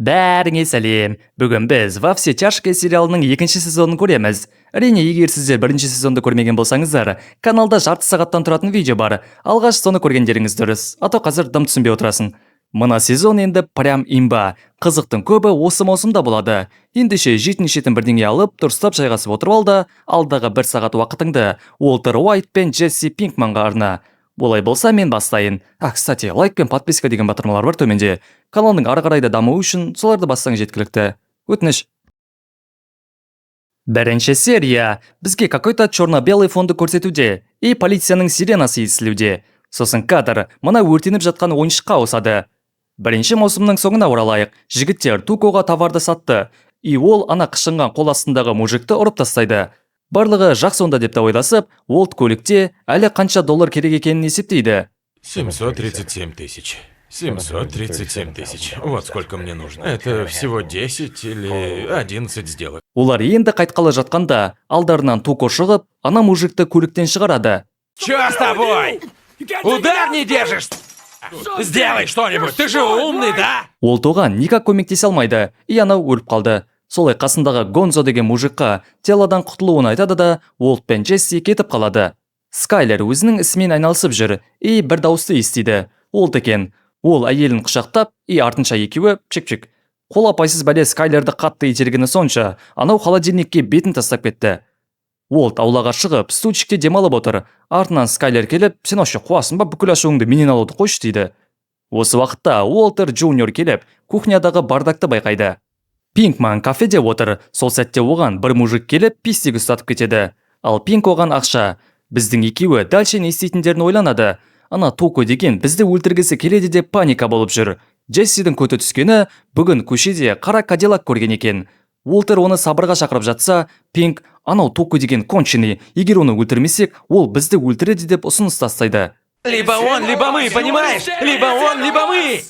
Бәріңе сәлем! Бүгін біз «Во все тяжкие» сериалының екінші сезонын көреміз. Әрине, егер сіздер бірінші сезонды көрмеген болсаңыздар, каналда жарты сағаттан тұратын видео бар. Алғаш соны көргендеріңіз дұрыс, а то қазір дым түсінбей отырасың. Мына сезон енді прям имба. Қызықтың көбі осы маусымда болады. Ендеше жейтін ішетін бірдеңе алып, дұрыстап жайғасып отырып ал да, алдағы бір сағат уақытыңды Уолтер Уайт пен Джесси Пинкманға арна. Олай болса, мен бастайын. А, кстати, лайк пен подписка деген батырмалар бар төменде. Каналдың ары қарай да дамуы үшін соларды бассаң жеткілікті. Өтініш. Бірінші серия бізге какой-то черно-белый фонды көрсетуде и полицияның сиренасы естілуде. Сосын кадр мына өртеніп жатқан ойыншыққа ауысады. Бірінші маусымның соңына оралайық. Жігіттер Тукоға товарды сатты. И ол ана қышынған қол астындағы мужикті ұрып тастайды. Барлығы жақсы онда деп те ойласып, Уолт көлікте әлі қанша доллар керек екенін есептейді. 737 тысяч. 737 тысяч. Вот сколько мне нужно. Это всего 10 или 11 сделок. Олар енді қайтқалы жатқанда, алдарынан Туко шығып, ана мужикті көліктен шығарады. Чё с тобой? Удар не держишь? Сделай что-нибудь, ты же умный, да? Ол оған никак көмектесе алмайды, и анау өліп қалды. Солай қасындағы Гонзо деген мужикқа теладан құтылуын айтады да, Уолт пен Джесси кетіп қалады. Скайлер өзінің ісімен айналысып жүр, и бір дауысты естиді. Уолт екен. Ол әйелін құшақтап, и артынша екеуі чик-чик. Қолапайсыз бәле Скайлерді қатты итергені сонша, анау холодильникке бетін тастап кетті. Уолт аулаға шығып, стульчикте демалып отыр. Артынан Скайлер келіп: «Сен вообще қуасың ба, бүкіл ашуыңды менен алуды қойшы», – дейді. Осы уақытта Уолтер Джуниор келіп, кухнядағы бардакты байқайды. Пинкман кафеде отыр. Сол сәтте оған бір мужик келіп, пистик ұстатып кетеді. Ал Пинк оған ақша. Біздің екеуі дальше не істейтіндерін ойланады. Ана Токо деген бізді өлтіргісі келеді деп паника болып жүр. Джессидің көті түскені, бүгін көшеде қара Кадиллак көрген екен. Уолтер оны сабырға шақырып жатса, Пинк анау Токо деген конченый, егер оны өлтірмесек, ол бізді өлтіреді деп ұсыныс тастайды. Либо он, либо мы, понимаешь? Либо он, либо мы!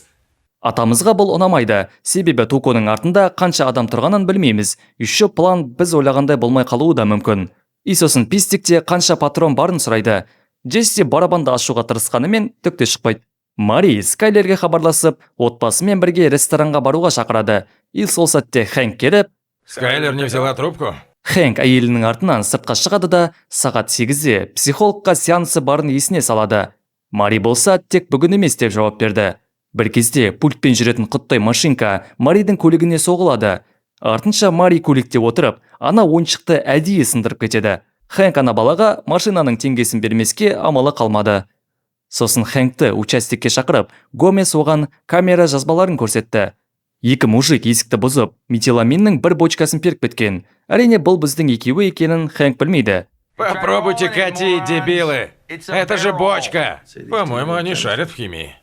Атамызға бұл ұнамайды, себебі Токоның артында қанша адам тұрғанын білмейміз. Еще план біз ойлағандай болмай қалуы да мүмкін. И сосын пистикте қанша патрон барын сұрайды. Джесси барабанды ашуға тырысқанымен, түк те шықпайды. Мари Скайлерге хабарласып, отбасымен бірге ресторанға баруға шақырады. И сол сәтте Хэнк келіп, Скайлер не взяла трубку? Хэнк әйелінің артынан сыртқа шығады да, сағат 8-де психологқа сеансы барын есіне салады. Мари болса, тек бүгін емес деп жауап берді. Бір кезде пультпен жүретін құттай машинка Маридің көлігіне соғылады. Артынша Мари көлікте отырып, ана ойыншықты әдейі сындырып кетеді. Хэнк ана балаға машинаның теңгесін бермеске амалы қалмады. Сосын Хэнкті участокке шақырып, Гомес оған камера жазбаларын көрсетті. Екі мужик есікті бұзып, метиламиннің бір бочкасын періп кеткен. Әрине, бұл біздің екеуі екенін Хэнк білмейді. Попробуйте катить, дебилы! Это же бочка! По-моему, они шарят в химии.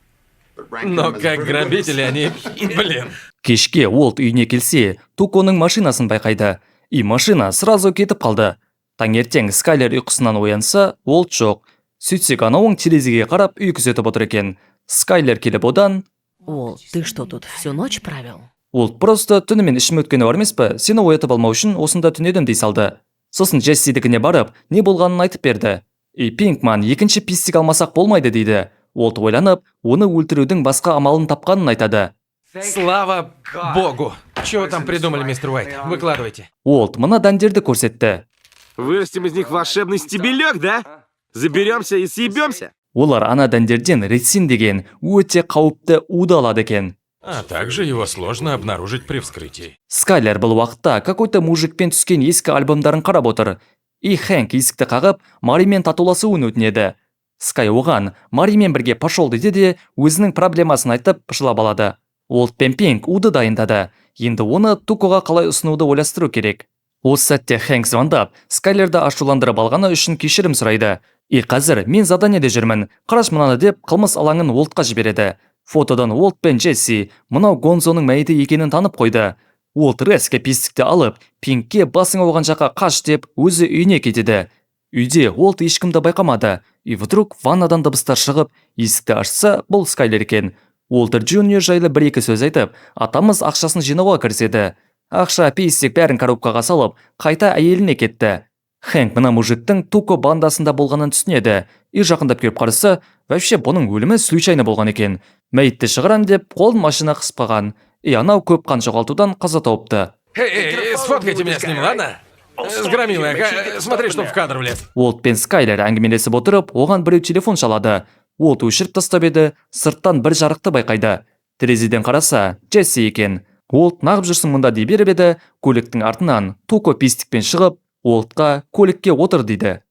Но как грабители они. Блин. Кешке Уолт үйіне келсе, Туконың машинасын байқайды. И машина сразу кетіп қалды. Таңертең Скайлер ұйқысынан оянса, Уолт жоқ. Сөйтсек, анауың терезеге қарап үй күзетіп отыр екен. Скайлер келіп одан: Уолт, ты что тут, всю ночь провел? Уолт просто түнімен ішім өткені бар емес пе, сені оятып алмау үшін осында түнедім дей салды. Сосын Джессидікіне барып, не болғанын айтып берді. И Пинкман екінші пистик алмасақ болмайды дейді. Уолт ойланып, оны өлтірудің басқа амалын тапқанын айтады. Слава богу! Чего там придумали, мистер Уайт? Выкладывайте. Уолт мына дәндерді көрсетті. Вырастим из них волшебный стебелек, да? Заберемся и съебемся? Олар ана дәндерден рицин деген өте қауіпті уды алады екен. А также его сложно обнаружить при вскрытии. Скайлер бұл уақытта какой-то мужикпен түскен ескі альбомдарын қарап отыр. И Хэнк есікті қағып, Маримен татуласуын өтінеді. Скай оған Маримен бірге пошел дейді де, өзінің проблемасын айтып, жылап алады. Уолт пен Пинк уды дайындады. Енді оны Тукоға қалай ұсынуды ойластыру керек. Осы сәтте Хэнк звондап, Скайлерді ашуландырып алғаны үшін кешірім сұрайды. И қазір мен заданиеде жүрмін, қараш мынаны деп, қылмыс алаңын Уолтқа жібереді. Фотодан Уолт пен Джесси мынау Гонзоның мәйіті екенін танып қойды. Уолт резко пистикті алып, Пинкке басың ауған жаққа қаш деп, өзі үйіне кетеді. Үйде Уолт ешкімді байқамады. И вдруг ваннадан дыбыстар шығып, есікті ашса, бұл Скайлер екен. Уолтер Джуниор жайлы бір-екі сөз айтып, атамыз ақшасын жинауға кіріседі. Ақша, пистик бәрін коробкаға салып, қайта әйеліне кетті. Хэнк мына мужиктің Туко бандасында болғанын түсінеді. И жақындап келіп қараса, вообще бұның өлімі случайно болған екен. Мәйітті шығарам деп қолын машина қысып қалған. И анау көп қан жоғалтудан қаза тауыпты. Эй, эй, сфоткайте меня с ним, ладно? С громилой, ага. Смотри, чтоб в кадр влез. Уолт пен Скайлер әңгімелесіп отырып, оған біреу телефон шалады. Уолт өшіріп тастап еді, сырттан бір жарықты байқайды. Терезеден қараса, Джесси екен. Уолт «Нағып жүрсің мұнда?» дей беріп еді, көліктің артынан Туко пистикпен шығып, Уолтқа «Көлікке отыр» дейді.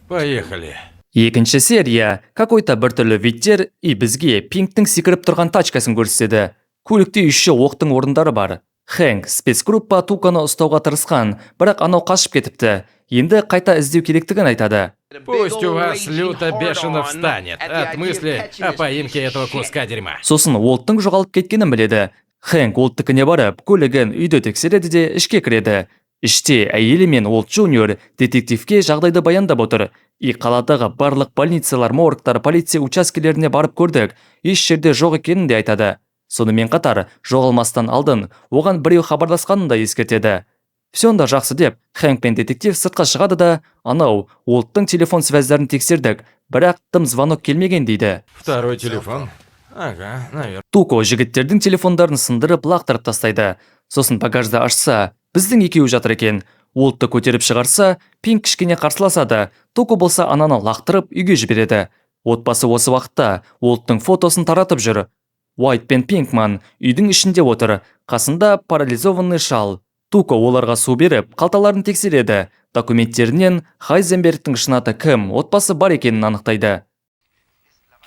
Поехали. Екінші серия. Какой-то біртүрлі вид тер, и бізге Пинктің секіріп тұрған тачкасын көрсетеді. Көлікте еще оқтың орындары бар. Хэнк спецгруппа Туканы ұстауға тырысқан, бірақ анау қашып кетіпті. Енді қайта іздеу керектігін айтады. Пусть у вас люто бешено встанет от мысли о поимке этого куска дерьма. Сосын Уолттың жоғалып кеткенін біледі. Хэнк Уолттікіне барып, көлігін, үйді тексереді де, ішке кіреді. Іште әйелі мен Уолт Джуниор детективке жағдайды баяндап отыр. И қаладағы барлық больницалар, моргтар, полиция учаскелеріне барып көрдік, еш жерде жоқ екенін де айтады. Сонымен қатар жоғалмастан алдын оған біреу хабарласқанын да ескертеді. Все онда жақсы деп, Хэнк пен детектив сыртқа шығады да, анау Уолттың телефон связьдарын тексердік, бірақ тым звонок келмеген дейді. Второй телефон? Ага, наверное. Туко жігіттердің телефондарын сындырып, лақтырып тастайды. Сосын багажды ашса, біздің екеуі жатыр екен. Уолтты көтеріп шығарса, Пинк кішкене қарсыласады. Туко болса ананы лақтырып, үйге жібереді. Отбасы осы уақытта Уолттың фотосын таратып жүр. Уайт пен Пинкман үйдің ішінде отыр, қасында парализованный шал. Туко оларға су беріп, қалталарын тексереді. Документтерінен Хайзенбергтің шын аты кім, отбасы бар екенін анықтайды.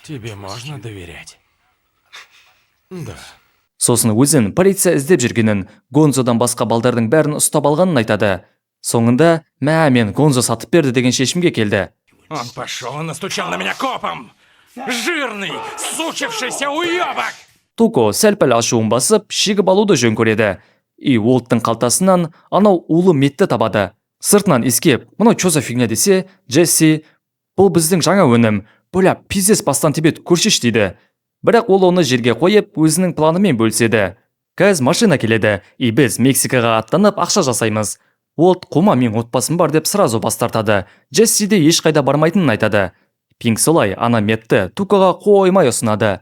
Тебе можно доверять? Да. Сосын өзін полиция іздеп жүргенін, Гонзодан басқа балдардың бәрін ұстап алғанын айтады. Соңында мә, мен Гонзо сатып берді деген шешімге келді. Он пошел и настучал на меня копом! Жирный, сучившийся уебок! Туко сәл пәл ашуын басып, шегіп алуды жөн көреді. И Уолттың қалтасынан анау улы метті табады. Сыртынан иіскеп, «Мынау чё за фигня?» десе, Джесси: «Бұл біздің жаңа өнім, бля, пиздец, бастан тебет, көршеш», – дейді. Бірақ ол оны жерге қойып, өзінің планымен бөліседі. Қазір машина келеді, и біз Мексикаға аттанып, ақша жасаймыз. Уолт «Қума, мен отбасым бар» деп сразу бас тартады. Джесси де ешқайда бармайтынын айтады. Пинк солай ана метті Тукаға қоймай ұсынады.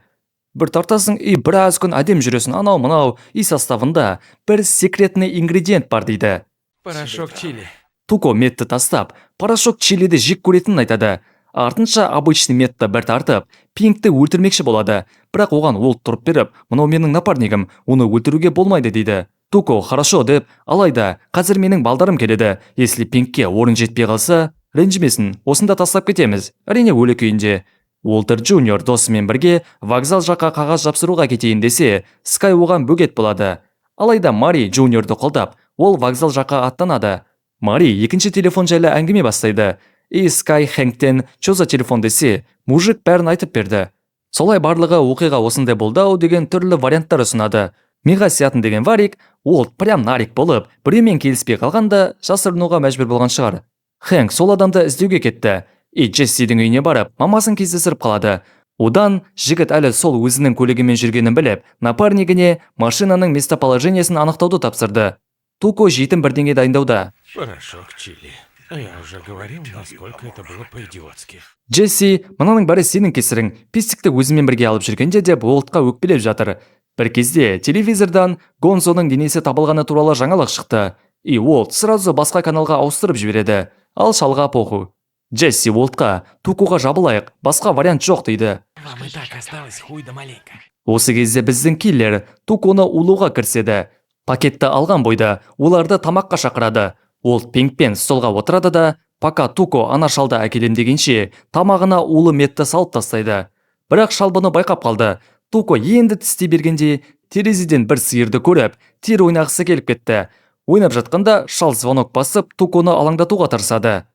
Бір тартасың и біраз күн әдем жүресің, анау мынау, и составында бір секретный ингредиент бар дейді. Порошок чили. Туко метті тастап, порошок чилиді жек көретінін айтады. Артынша обычный метті бір тартып, Пинкті өлтірмекші болады. Бірақ оған Уолт тұрып беріп, «Мынау менің напарнигім, оны өлтіруге болмайды» дейді. Туко «Хорошо» деп, алайда қазір менің балдарым келеді, если Пинкке орын жетпей қалса, ренжімесін, осында тастап кетеміз, әрине, өлі күйінде. Уолтер Джуниор досымен бірге вокзал жаққа қағаз жапсыруға кетейін десе, Скай оған бөгет болады. Алайда Мари Джуниорды қолдап, ол вокзал жаққа аттанады. Мари екінші телефон жайлы әңгіме бастайды. И Скай Хэнктен «Чё за телефон?» десе, мужик бәрін айтып берді. Солай барлығы оқиға осындай болды ау деген түрлі варианттар ұсынады. Миға сиятын деген варик, Уолт прям нарик болып, біреумен келіспей қалғанда жасырынуға мәжбүр болған шығар. Хэнк сол адамды іздеуге кетті. И Джессидің үйіне барып, мамасын кездестіріп қалады. Одан жігіт әлі сол өзінің көлігімен жүргенін біліп, напарнигіне машинаның местоположениесін анықтауды тапсырды. Туко жейтін бірдеңе дайындауда. Порошок чили. Я уже говорил, насколько это было по-идиотски. Джесси «Мынаның бәрі сенің кесірің, пистикті өзімен бірге алып жүргенде» деп Уолтқа өкпелеп жатыр. Бір кезде телевизордан Гонзоның денесі табылғаны туралы жаңалық шықты. И Уолт сразу басқа каналға ауыстырып жібереді. Ал шалға похуй. Джесси Уолтқа «Тукуға жабылайық, басқа вариант жоқ» дейді. Вам и так осталось хуй да маленько. Осы кезде біздің киллер Туконы улауға кіріседі. Пакетті алған бойда оларды тамаққа шақырады. Уолт Пинкпен столға отырады да, пока Туко ана шалды әкелем дегенше, тамағына улы метті салып тастайды. Бірақ шал бұны байқап қалды. Туко енді тістей бергенде терезеден бір сиырды көріп, тир ойнағысы келіп кетті. Ойнап жатқанда шал звонок басып, Туконы алаңдатуға тырысады.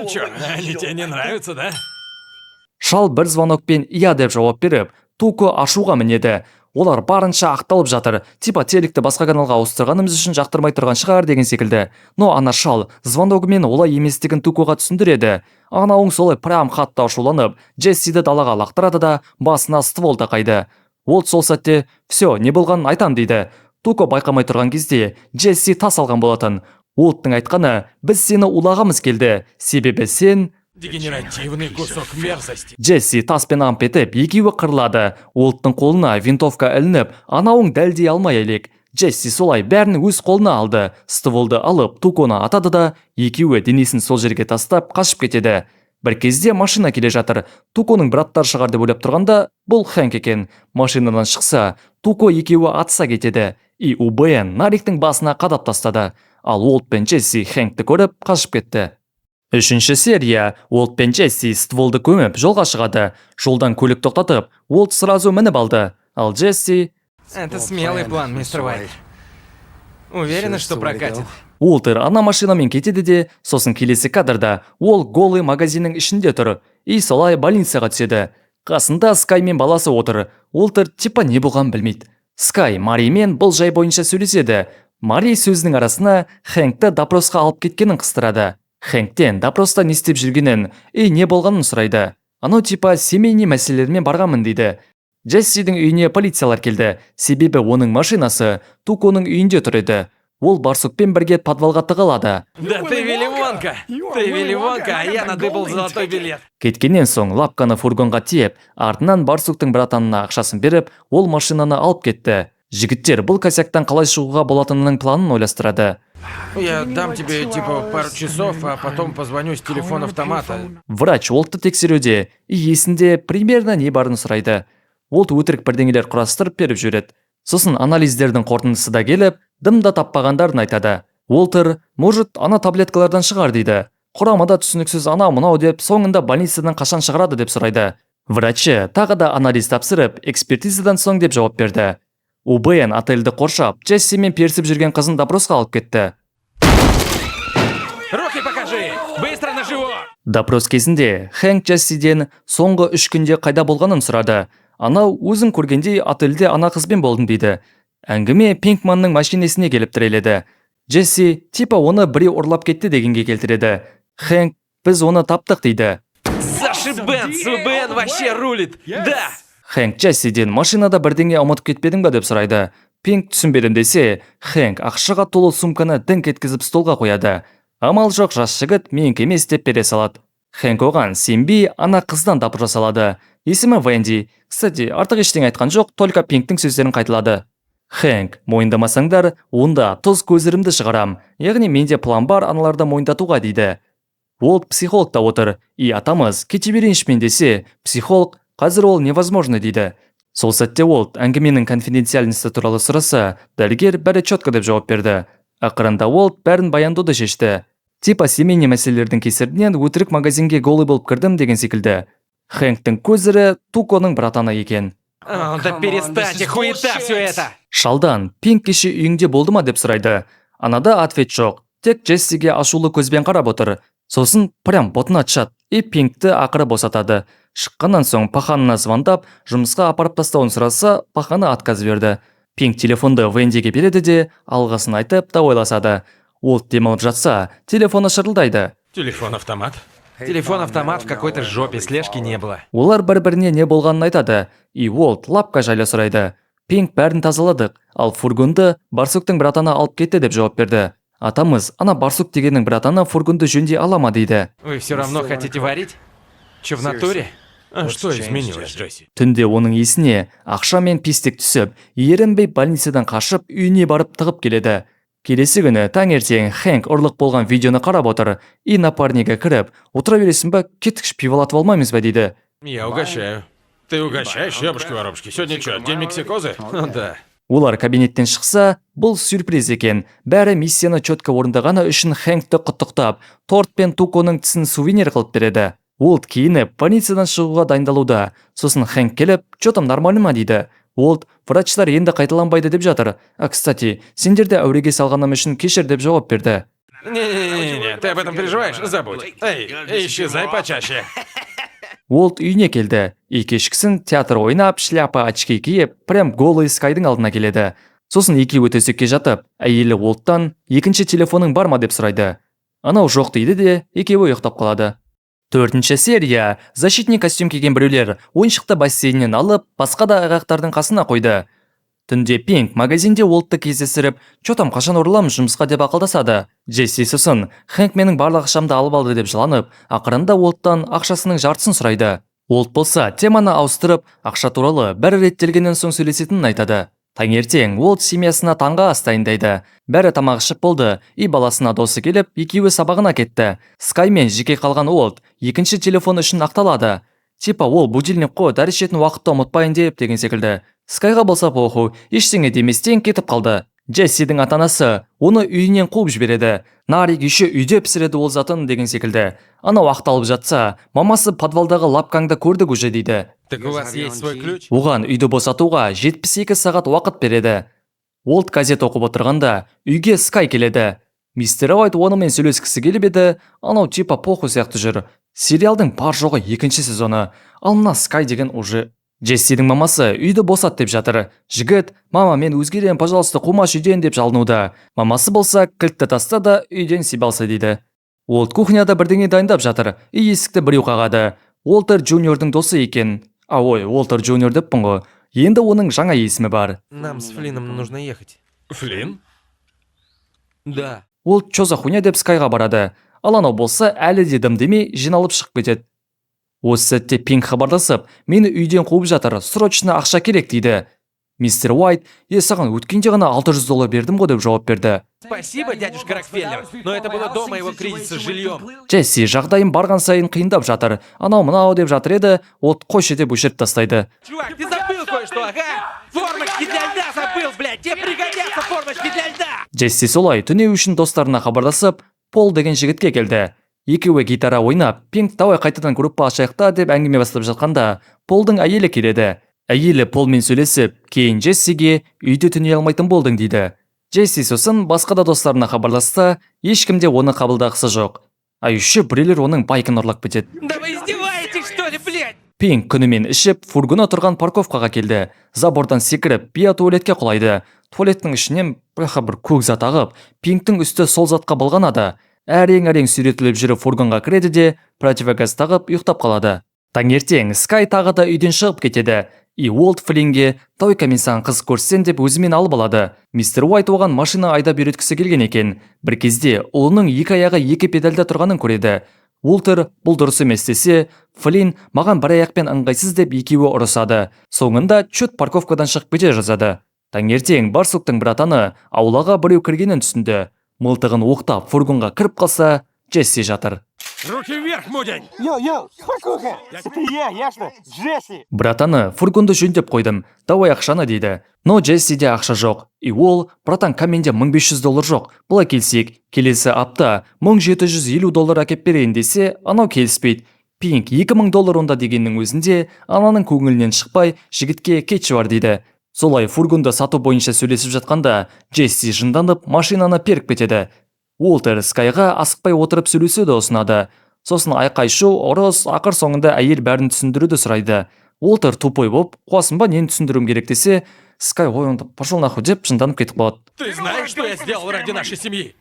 Чё, они тебе не нравятся, да? Шал бір звонокпен «иә» деп жауап беріп, Туко ашуға мінеді. Олар барынша ақталып жатыр, типа телекті басқа каналға ауыстырғанымыз үшін жақтырмай тұрған шығар деген секілді. Но ана шал звоногымен олай еместігін Тукоға түсіндіреді. Анауың солай прям қатты ашуланып, Джессиді далаға лақтырады да, басына ствол тақайды. Ол сол сәтте «Все, не болғанын айтам» дейді. Туко байқамай тұрған кезде Джесси тас алған болатын. Уолттың айтқаны: «Біз сені улағымыз келді, себебі сен Дерьмо. Дегенеративный кусок мерзости. Джесси таспен амп етіп, екеуі қырылады. Уолттың қолына винтовка ілініп, анауың дәлдей алмай әлек. Джесси солай бәрін өз қолына алды. Стволды алып, Туконы атады да, екеуі денесін сол жерге тастап, қашып кетеді. Бір кезде машина келе жатыр. Туконың браттары шығар деп ойлап тұрғанда, бұл Хэнк екен. Машинадан шықса, Туко екеуі атыса кетеді. И УБН Нариктің басына қадап тастады. Ал Уолт пен Джесси Хэнкті көріп, қашып кетті. Үшінші серия. Уолт пен Джесси стволды көміп, жолға шығады. Жолдан көлік тоқтатып, Уолт сразу мініп алды. Ал Джесси. Это смелый план, мистер Уайт. Уверена, что прокатит. Уолтер ана машинамен кетеді де, сосын келесі кадрда ол голый магазиннің ішінде тұр. И солай больницаға түседі. Қасында Скай мен баласы отыр. Уолтер типа не болғанын білмейді. Скай Маримен бұл жай бойынша сөйлеседі. Мари сөзінің арасына Хэнкті допросқа алып кеткенін қыстырады. Хэнктен допроста не істеп жүргенін и не болғанын сұрайды. Анау типа семейный мәселелермен барғанмын дейді. Джессидің үйіне полициялар келді, себебі оның машинасы Туконың үйінде тұр еді. Ол барсукпен бірге подвалға тығылады. Да ты Вилли Вонка! Ты Вилли Вонка, а я надыбал золотой билет. Кеткеннен соң лапканы фургонға тиеп, артынан барсуктың братанына ақшасын беріп, ол машинаны алып кетті. Жігіттер бұл косяктан қалай шығуға болатынының планын ойластырады. Я дам тебе, типа, пару часов, а потом позвоню с телефона автомата. Врач Уолтты тексеруде и есінде примерно не барын сұрайды. Уолт өтірік бірдеңелер құрастырып беріп жібереді. Сосын анализдердің қорытындысы да келіп, дым да таппағандарын айтады. Уолтер, может, ана таблеткалардан шығар дейді. Құрамы да түсініксіз, анау мынау деп, соңында больницадан қашан шығарады деп сұрайды. Врачы тағы да анализ тапсырып, экспертизадан соң деп жауап берді. УБН отельді қоршап, Джесси мен перісіп жүрген қызын допросқа алып кетті. Руки покажи! Быстро на живот! Допрос кезінде Хэнк Джессиден соңғы 3 күнде қайда болғанын сұрады. Анау өзің көргендей, отельде ана қызбен болдым дейді. Әңгіме Пинкманның машинесіне келіп тіреледі. Джесси типа оны біреу ұрлап кетті дегенге келтіреді. Хэнк біз оны таптық дейді. Зашибенс! УБН вообще рулит! Да! Хэнк Джессиден машинада бірдеңе ұмытып кетпедің ба деп сұрайды. Пинк түсінбедім десе, Хэнк ақшаға толы сумканы діңк еткізіп столға қояды. Амал жоқ, жас жігіт менікі емес деп бере салады. Хэнк оған сенбей, ана қыздан допрос алады. Есімі Венди. Кстати, артық ештеңе айтқан жоқ, только Пинктің сөздерін қайталады. Хэнк, мойындамасаңдар, онда тұз көзірімді шығарам. Яғни менде план бар аналарды мойындатуға дейді. Уолт психологта отыр. И атамыз кете берейінші мен десе, психолог қазір ол невозможно дейді. Сол сәтте Уолт әңгіменің конфиденциальности туралы сұраса, дәрігер бәрі четко деп жауап берді. Ақырында Уолт бәрін баяндауды шешті. Типа семейный мәселелердің кесірінен өтірік магазинге голый болып кірдім деген секілді. Хэнктің көзірі Туконың братаны екен. О, да перестаньте, хуета все это! Шалдан Пинк кеше үйіңде болды ма деп сұрайды. Анада ответ жоқ. Тек Джессиге ашулы көзбен қарап отыр. Сосын прям ботына чат и Пинкті ақыры босатады. Шыққаннан соң паханына звондап, жұмысқа апарып тастауын сұраса, паханы отказ берді. Пинк телефонды Вендиге береді де, алғысын айтып та ойласады. Ол демалып жатса, телефоны шырылдайды. Телефон-автомат? Телефон-автомат в какой-то жопе, слежки не было. Олар бір-біріне не болғанын айтады. И Уолт лапка жайлы сұрайды. Пинк бәрін тазаладық, ал фургонды барсуктың братаны алып кетті деп жауап берді. Атамыз, ана барсук дегеннің братаны фургонды жөндей ала ма дейді. Вы все равно хотите варить? Че, в натуре? А что изменилось, Джесси? Түнде оның есіне ақша мен пистик түсіп, ерінбей больницадан қашып, үйіне барып тығып келеді. Келесі күні таңертең Хэнк ұрлық болған видеоны қарап отыр. И напарнигі кіріп, отыра бересің ба, кеттікші, пиволатып алмаймыз ба дейді. Я угощаю. Ты угощаешь, ёбушки-воробушки? Сегодня что, день мексикозы? Ну да. Олар кабинеттен шықса, бұл сюрприз екен. Бәрі миссияны четко орындағаны үшін Хэнкті құттықтап, торт пен Туконың тісін сувенир қылып береді. Уолт киініп, больницадан шығуға дайындалуда. Сосын Хэнк келіп, «Чё там, нормально ма?» дейді. Уолт, врачтар енді қайталанбайды деп жатыр. А, кстати, сендерді әуреге салғаным үшін кешір деп жауап берді. Не-не-не, ты об этом переживаешь? Забудь. Эй, исчезай почаще. Уолт үйіне келді. И кешкісін театр ойнап, шляпа, очки киіп, прям голый Скайдың алдына келеді. Сосын екеуі төсекке жатып, әйелі Уолттан екінші телефоның бар ма деп сұрайды. Анау жоқ дейді де, екеуі ұйықтап қалады. Төртінші серия. Защитный костюм киген біреулер ойыншықты бассейннен алып, басқа да айғақтардың қасына қойды. Түнде Пинк магазинде Уолтты кездестіріп, «Чё там, қашан ораламыз жұмысқа?» деп ақылдасады. Джесси сосын «Хэнк менің барлық ақшамды алып алды» деп жыланып, ақырында Уолттан ақшасының жартысын сұрайды. Уолт болса, теманы ауыстырып, ақша туралы бәрі реттелгеннен соң сөйлесетінін айтады. Таңертең Уолт семьясына таңғы ас дайындайды. Бәрі тамақ ішіп болды, и баласына досы келіп, екеуі сабағына кетті. Скаймен жеке қалған Уолт екінші телефон үшін ақталады. Типа ол будильник қой, дәрі ішетін уақытты ұмытпайын деп деген секілді. Скайға болса похуй, ештеңе деместен кетіп қалды. Джессидің ата-анасы оны үйінен қуып жібереді. Нарик еще үйде пісіреді ол затын деген секілді. Анау ақталып жатса, мамасы подвалдағы лапкаңды көрдік уже дейді. Так у вас есть свой ключ? Оған үйді босатуға 72 сағат уақыт береді. Уолт газет оқып отырғанда үйге Скай келеді. Мистер Уайт онымен сөйлескісі келіп еді, анау типа похуй сияқты жүр. Сериалдың бар жоғы екінші сезоны. Ал мына Скай деген уже. Джессидің мамасы үйді босат деп жатыр. Жігіт, «Мама, мен өзгерем, пожалуйста, қумашы үйден» деп жалынуда. Мамасы болса, кілтті таста да үйден съебался дейді. Уолт кухняда бірдеңе дайындап жатыр, и есікті біреу қағады. Уолтер Джуниордың досы екен. А ой, Уолтер Джуниор деппін ғой. Енді оның жаңа есімі бар. Нам с Флином нужно ехать. Флин? Да. Ол «Чё за хуйня?» деп Скайға барады. Ал анау болса, әлі де дым демей, жиналып шығып кетеді. Осы сәтте Пинк хабарласып, «Мені үйден қуып жатыр, срочно ақша керек» дейді. Мистер Уайт, «Е, саған өткенде ғана 600 доллар бердім ғой» деп жауап берді. Спасибо, дядюшка Рокфеллер, но это было до моего кризиса с жильем. Джесси жағдайым барған сайын қиындап жатыр, анау мынау деп жатыр еді, ол «Қойшы» деп өшіріп тастайды. Чувак, ты забыл кое-что, ага? Формочки для льда забыл, блядь! Тебе пригодятся формочки для льда! Джесси солай түнеу үшін достарына хабарласып, Пол деген жігітке келді. Екеуі гитара ойнап, Пинк «Давай қайтадан группа ашайық та» деп әңгіме бастап жатқанда, Полдың әйелі келеді. Әйелі Полмен сөйлесіп, кейін Джессиге «Үйде түней алмайтын болдың» дейді. Джесси сосын басқа да достарына хабарласса, ешкім де оны қабылдағысы жоқ. А еще біреулер оның байкын ұрлап кетеді. Да вы издеваетесь, что ли, блядь? Пинк күнімен ішіп, фургоны тұрған парковкаға келді. Забордан секіріп, биотуалетке құлайды. Туалеттің ішінен бляха бір көк зат ағып, Пинктің үсті сол затқа былғанады. Әрең-әрең сүйретіліп жүріп фургонға кіреді де, противогаз тағып ұйықтап қалады. Таңертең Скай тағы да үйден шығып кетеді. И Уолт Флинге «Давай-ка мен саған қыз көрсетсем» деп өзімен алып алады. Мистер Уайт оған машина айдап үйреткісі келген екен. Бір кезде ұлының екі аяғы екі педальда тұрғанын көреді. Уолтер «Бұл дұрыс емес» десе, Флин «Маған бір аяқпен ыңғайсыз» деп екеуі ұрысады. Соңында чуть парковкадан шығып кете жазады. Таңертең Барсуктың братаны аулаға біреу кіргенін түсінді. Мылтығын оқтап фургонға кіріп қалса, Джесси жатыр. Руки вверх, мудень! Йоу-йоу, спокуха! Это я, ясно? Джесси! Братаны, «Фургонды жөндеп қойдым, давай ақшаны» дейді. Но Джессиде ақша жоқ. И ол, «Братан, менде 1500 доллар жоқ, былай келсек, келесі апта 1750 доллар әкеп берейін» десе, анау келіспейді. Пинк 2000 доллар онда дегеннің өзінде, ананың көңілінен шықпай, жігітке «Кетші бар» дейді. Солай фургонды сату бойынша сөйлесіп жатқанда, Джесси жынданып машинаны періп кетеді. Уолтер Скайға асықпай отырып сөйлесуді ұсынады. Сосын айқай шу, ұрыс, ақыр соңында әйел бәрін түсіндіруді сұрайды. Уолтер тупой болып, «Қуасың ба, нені түсіндіруім керек?» десе, Скай «Ой, онда пошел нахуй» деп жынданып кетіп қалады. Ты знаешь, что я сделал ради нашей семьи?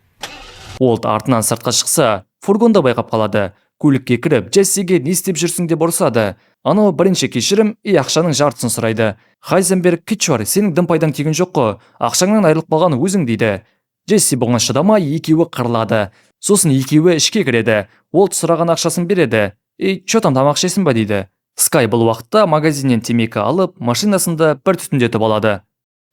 Уолт артынан сыртқа шықса, фургонды байқап қалады. Көлікке кіріп, Джессиге «Не істеп жүрсің?» деп ұрсады. Анау бірінші кешірім и ақшаның жартысын сұрайды. Хайзенберг «Кетші бар, сенің дым пайдаң тиген жоқ қой, ақшаңнан айырылып қалған өзің» дейді. Джесси бұған шыдамай, екеуі қырылады. Сосын екеуі ішке кіреді. Уолт сұраған ақшасын береді. «Ей, чё там, тамақ ішесің ба?» дейді. Скай бұл уақытта магазиннен темекі алып, машинасында бір түтіндетіп алады.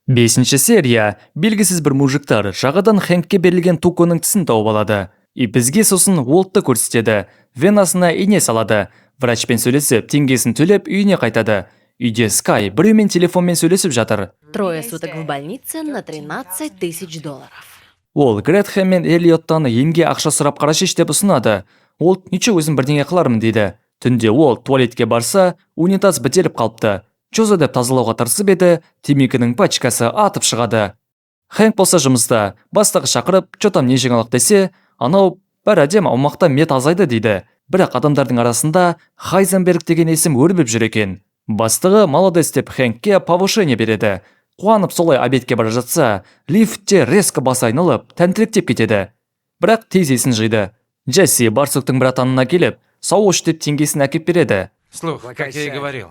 Бесінші серия. Белгісіз бір мужиктар жағадан Хэнкке берілген Туконың тісін тауып алады. И бізге сосын Уолтты көрсетеді. Венасына ине салады. Врачпен сөйлесіп, теңгесін төлеп үйіне қайтады. Үйде Скай біреумен телефонмен сөйлесіп жатыр. Трое суток в больнице на 13 тысяч долларов. Ол Гретхен мен Эллиоттан емге ақша сұрап қарашы деп ұсынады. Ол «Ничего, өзім бірдеңе қылармын» дейді. Түнде ол туалетке барса, унитаз бітеліп қалыпты. Чё за деп тазалауға тырысып еді, темекінің пачкасы атып шығады. Хэнк болса жұмыста, бастығы шақырып, «Чё там, не жаңалық?» десе, анау «Бәрі әдемі, аумақта мет азайды» дейді. Бірақ адамдардың арасында Хайзенберг деген есім өрбіп жүр екен. Бастығы «Молодец» деп Хэнкке повышение береді. Қуанып солай обедке бара жатса, лифтте резко басы айналып, тәнтіректеп кетеді. Бірақ тез есін жиды. Джесси Барсуктың братанына келіп, «Сау деп теңгесін әкеп береді. Слух, как я и говорил.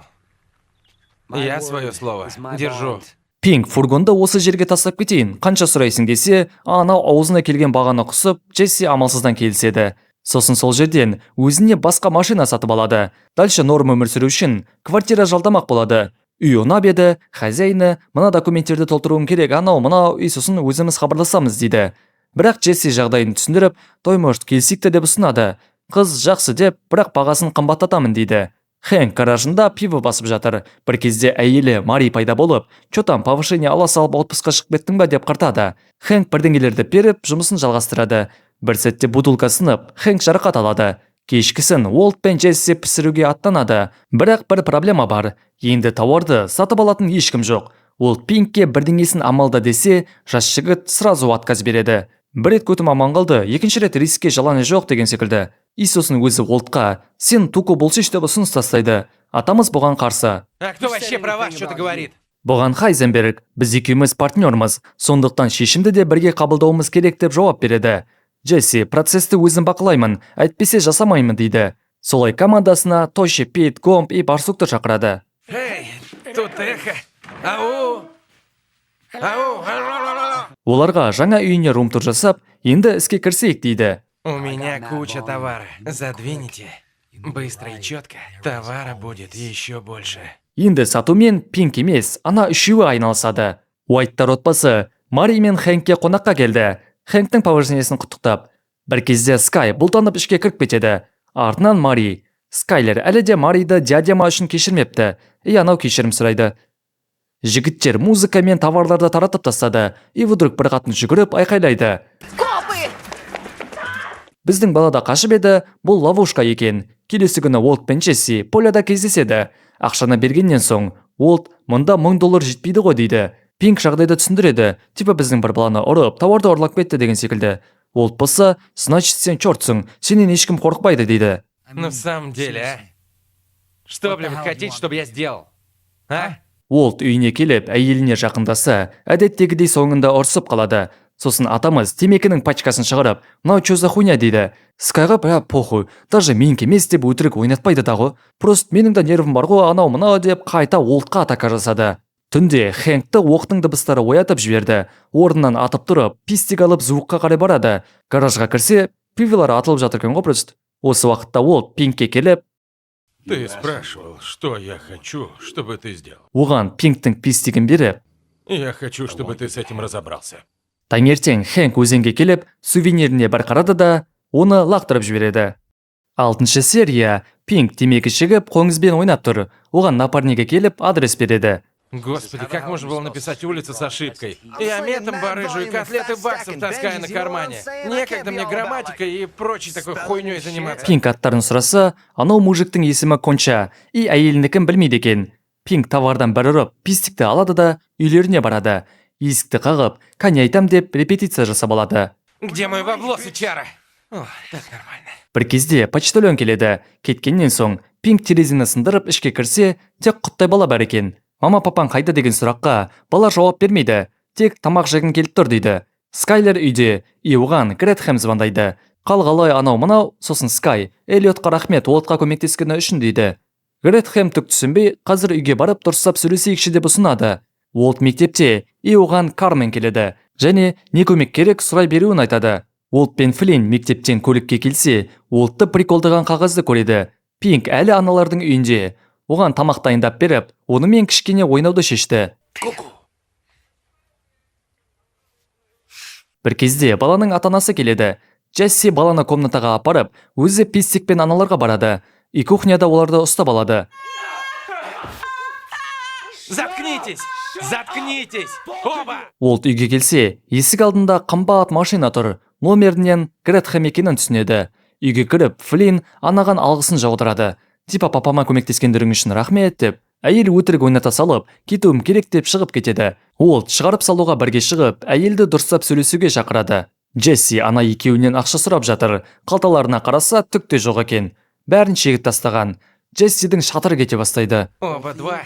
Я свое слово держу. Пинк фургонды осы жерге тастап кетейін, қанша сұрайсың десе, анау аузына келген бағаны құсып, Джесси амалсыздан келіседі. Сосын сол жерден өзіне басқа машина сатып алады. Дальше норм өмір сүру үшін квартира жалдамақ болады. Үй ұнап еді, хозяины мына документтерді толтыруым керек, анау мынау, и сосын өзіміз хабарласамыз дейді. Бірақ Джесси жағдайын түсіндіріп, той, может, келісейік те деп ұсынады. Қыз жақсы деп, бірақ бағасын қымбаттатамын дейді. Хэнк гаражында пиво басып жатыр. Бір кезде әйелі Мари пайда болып, «Чё там, повышение ала салып отпускқа шығып кеттің ба?» деп қыртады. Хэнк бірдеңелерді беріп, жұмысын жалғастырады. Бір сәтте бутылка сынып, Хэнк жарақат алады. Кешкісін Уолт пен Джесси пісіруге аттанады. Бірақ бір проблема бар. Енді тауарды сатып алатын ешкім жоқ. Уолт Пинкке бірдеңесін амалда десе, жас жігіт сразу отказ береді. Бір рет көтім аман қалды, екінші рет рискке желание жоқ деген секілді. И сосын өзі Уолтқа «Сен туко болсайшы» деп ұсыныс тастайды. Атамыз бұған қарсы. А кто вообще про вас что-то говорит? Бұған Хайзенберг «Біз екеуміз партнермыз, сондықтан шешімді де бірге қабылдауымыз керек» деп жауап береді. Джесси процессті өзім бақылаймын, әйтпесе жасамаймын дейді. Солай командасына Тоши, Пит, Гомп и Барсукты шақырады. Эй, тут эхо. Ау! Ау! Оларға жаңа үйіне рум-тур жасап, енді іске кірісейік дейді. У меня куча товара. Задвините. Быстро и четко. Товара будет еще больше. Енді сатумен Пинк емес, ана үшеуі айналысады. Уайттар отбасы Мари мен Хэнкке қонаққа келді. Хэнктің повышениесін құттықтап. Бір кезде Скай бұлтанып ішке кіріп кетеді. Артынан Мари. Скайлер әлі де Мариді диадема үшін кешірмепті. И анау кешірім сұрайды. Жігіттер музыка мен товарларды таратып тастады. И вдруг бір қатын жүгіріп айқайлайды. Копы! Біздің бала да қашып еді, бұл ловушка екен. Келесі күні Уолт пен Джесси поляда кездеседі. Ақшаны бергеннен соң Уолт «Мұнда 1000 доллар жетпейді ғой» дейді. Пинк жағдайды түсіндіреді, типа біздің бір баланы ұрып, тауарды ұрлап кетті деген секілді. Уолт болса, «Значит, сен чертсың, сенен ешкім қорықпайды» дейді. Ну, в самом деле, а? Что, блин, вы хотите, чтобы я сделал? А? Уолт үйіне келіп, әйеліне жақындаса, әдеттегідей соңында ұрсып қалады. Сосын атамыз темекінің пачкасын шығарып, «Мынау чё за хуйня?» дейді. Скайға бля похуй, даже менікі емес деп өтірік ойнатпайды дағы. Просто менің де нервім бар ғой, анау мынау деп қайта Уолтқа атака жасады. Түнде Хэнкті оқтың дыбыстары оятып жіберді. Орнынан атып тұрып, пистик алып, звукқа қарай барады. Гаражға кірсе, пиволар атылып жатыр екен ғой просто. Осы уақытта Уолт Пинкке келіп, Ты спрашивал, что я хочу, чтобы ты сделал. Оған Пинктің пистигін беріп, Я хочу, чтобы ты с этим разобрался. Таңертең Хэнк өзенге келіп, сувениріне бір қарады да, оны лақтырып жібереді. Алтыншы серия. Пинк темекі шегіп, қоңызбен ойнап тұр. Оған напарнигі келіп, адрес береді. Господи, как можно было написать улицу с ошибкой? Я метом барыжу и котлеты баксов таскаю на кармане. Некогда мне грамматикой и прочей такой хуйней заниматься. Пинк аттарын сұраса, анау мужиктің есімі Конча, и әйелінікін білмейді екен. Пинк товардан бір ұрып, пистикті алады да, үйлеріне барады. Есікті қағып, кәне айтам деп репетиция жасап алады. Где мой бабло, сучара? О, так нормально. Бір кезде почтальон келеді. Кеткеннен соң Пинк терезені сындырып ішке кірсе, тек құттай бала бар екен. Мама, папаң қайда деген сұраққа бала жауап бермейді. Тек тамақ жегім келіп тұр дейді. Скайлер үйде, и оған Гретхем звондайды. Қал қалай, анау мынау, сосын Скай «Эллиотқа рахмет, Уолтқа көмектескені үшін» дейді. Гретхем түк түсінбей, қазір үйге барып дұрыстап сөйлесейікші деп ұсынады. Уолт мектепте, и оған Кармен келеді. Және не көмек керек, сұрай беруін айтады. Уолт пен Флинн мектептен көлікке келсе, Уолтты приколдаған қағазды көреді. Пинк әлі аналардың үйінде. Оған тамақ дайындап беріп, онымен кішкене ойнауды шешті. Бір кезде баланың ата-анасы келеді. Джесси баланы комнатаға апарып, өзі пистикпен аналарға барады. И кухняда оларды ұстап алады. Заткнитесь! Заткнитесь! Оба! Уолт үйге келсе, есік алдында қымбат машина тұр. Номерінен Гретхем екенін түсінеді. Үйге кіріп, Флинн анаған алғысын жаудырады. Типа папама көмектескендерің үшін рахмет деп. Әйел өтірік ойната салып, кетуім керек деп шығып кетеді. Уолт шығарып салуға бірге шығып, әйелді дұрыстап сөйлесуге шақырады. Джесси ана екеуінен ақша сұрап жатыр. Қалталарына қараса, түк те жоқ екен. Бәрін шегіп тастаған. Джессидің шатыры кете бастайды. Оба два.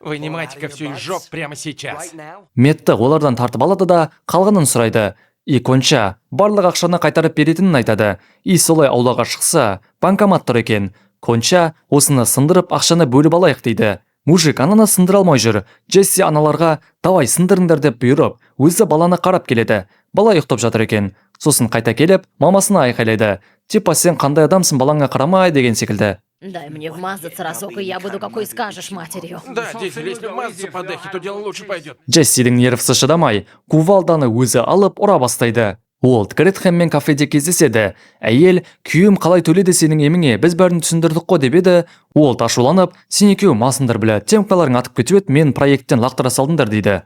Вынимайте-ка всю из жоп прямо сейчас. Метті олардан тартып алады да, қалғанын сұрайды. И Конча барлық ақшаны қайтарып беретінін айтады. И солай аулаға шықса, банкомат тұр екен. Конча осыны сындырып, ақшаны бөліп алайық дейді. Мужик ананы сындыра алмай жүр. Джесси аналарға «давай, сындырыңдар» деп бұйырып, өзі баланы қарап келеді. Бала ұйықтап жатыр екен. Сосын қайта келіп, мамасына айқайлайды. Типа сен қандай адамсың, балаңа қарамай деген секілді. Дай мне вмазаться разок, и я буду какой скажешь матерью. Да, дизель, если вмазаться по дехе, то дело лучше пойдет. Джессидің нервісі шыдамай, кувалданы өзі алып ұра бастайды. Уолт Гретхенмен кафеде кездеседі. Әйел, күйеуім қалай төледі сенің еміңе, біз бәрін түсіндірдік қой деп еді. Уолт ашуланып, сен екеуі масыңдар, бля, темкаларың атып кетіп еді, мен проекттен лақтыра салдыңдар дейді.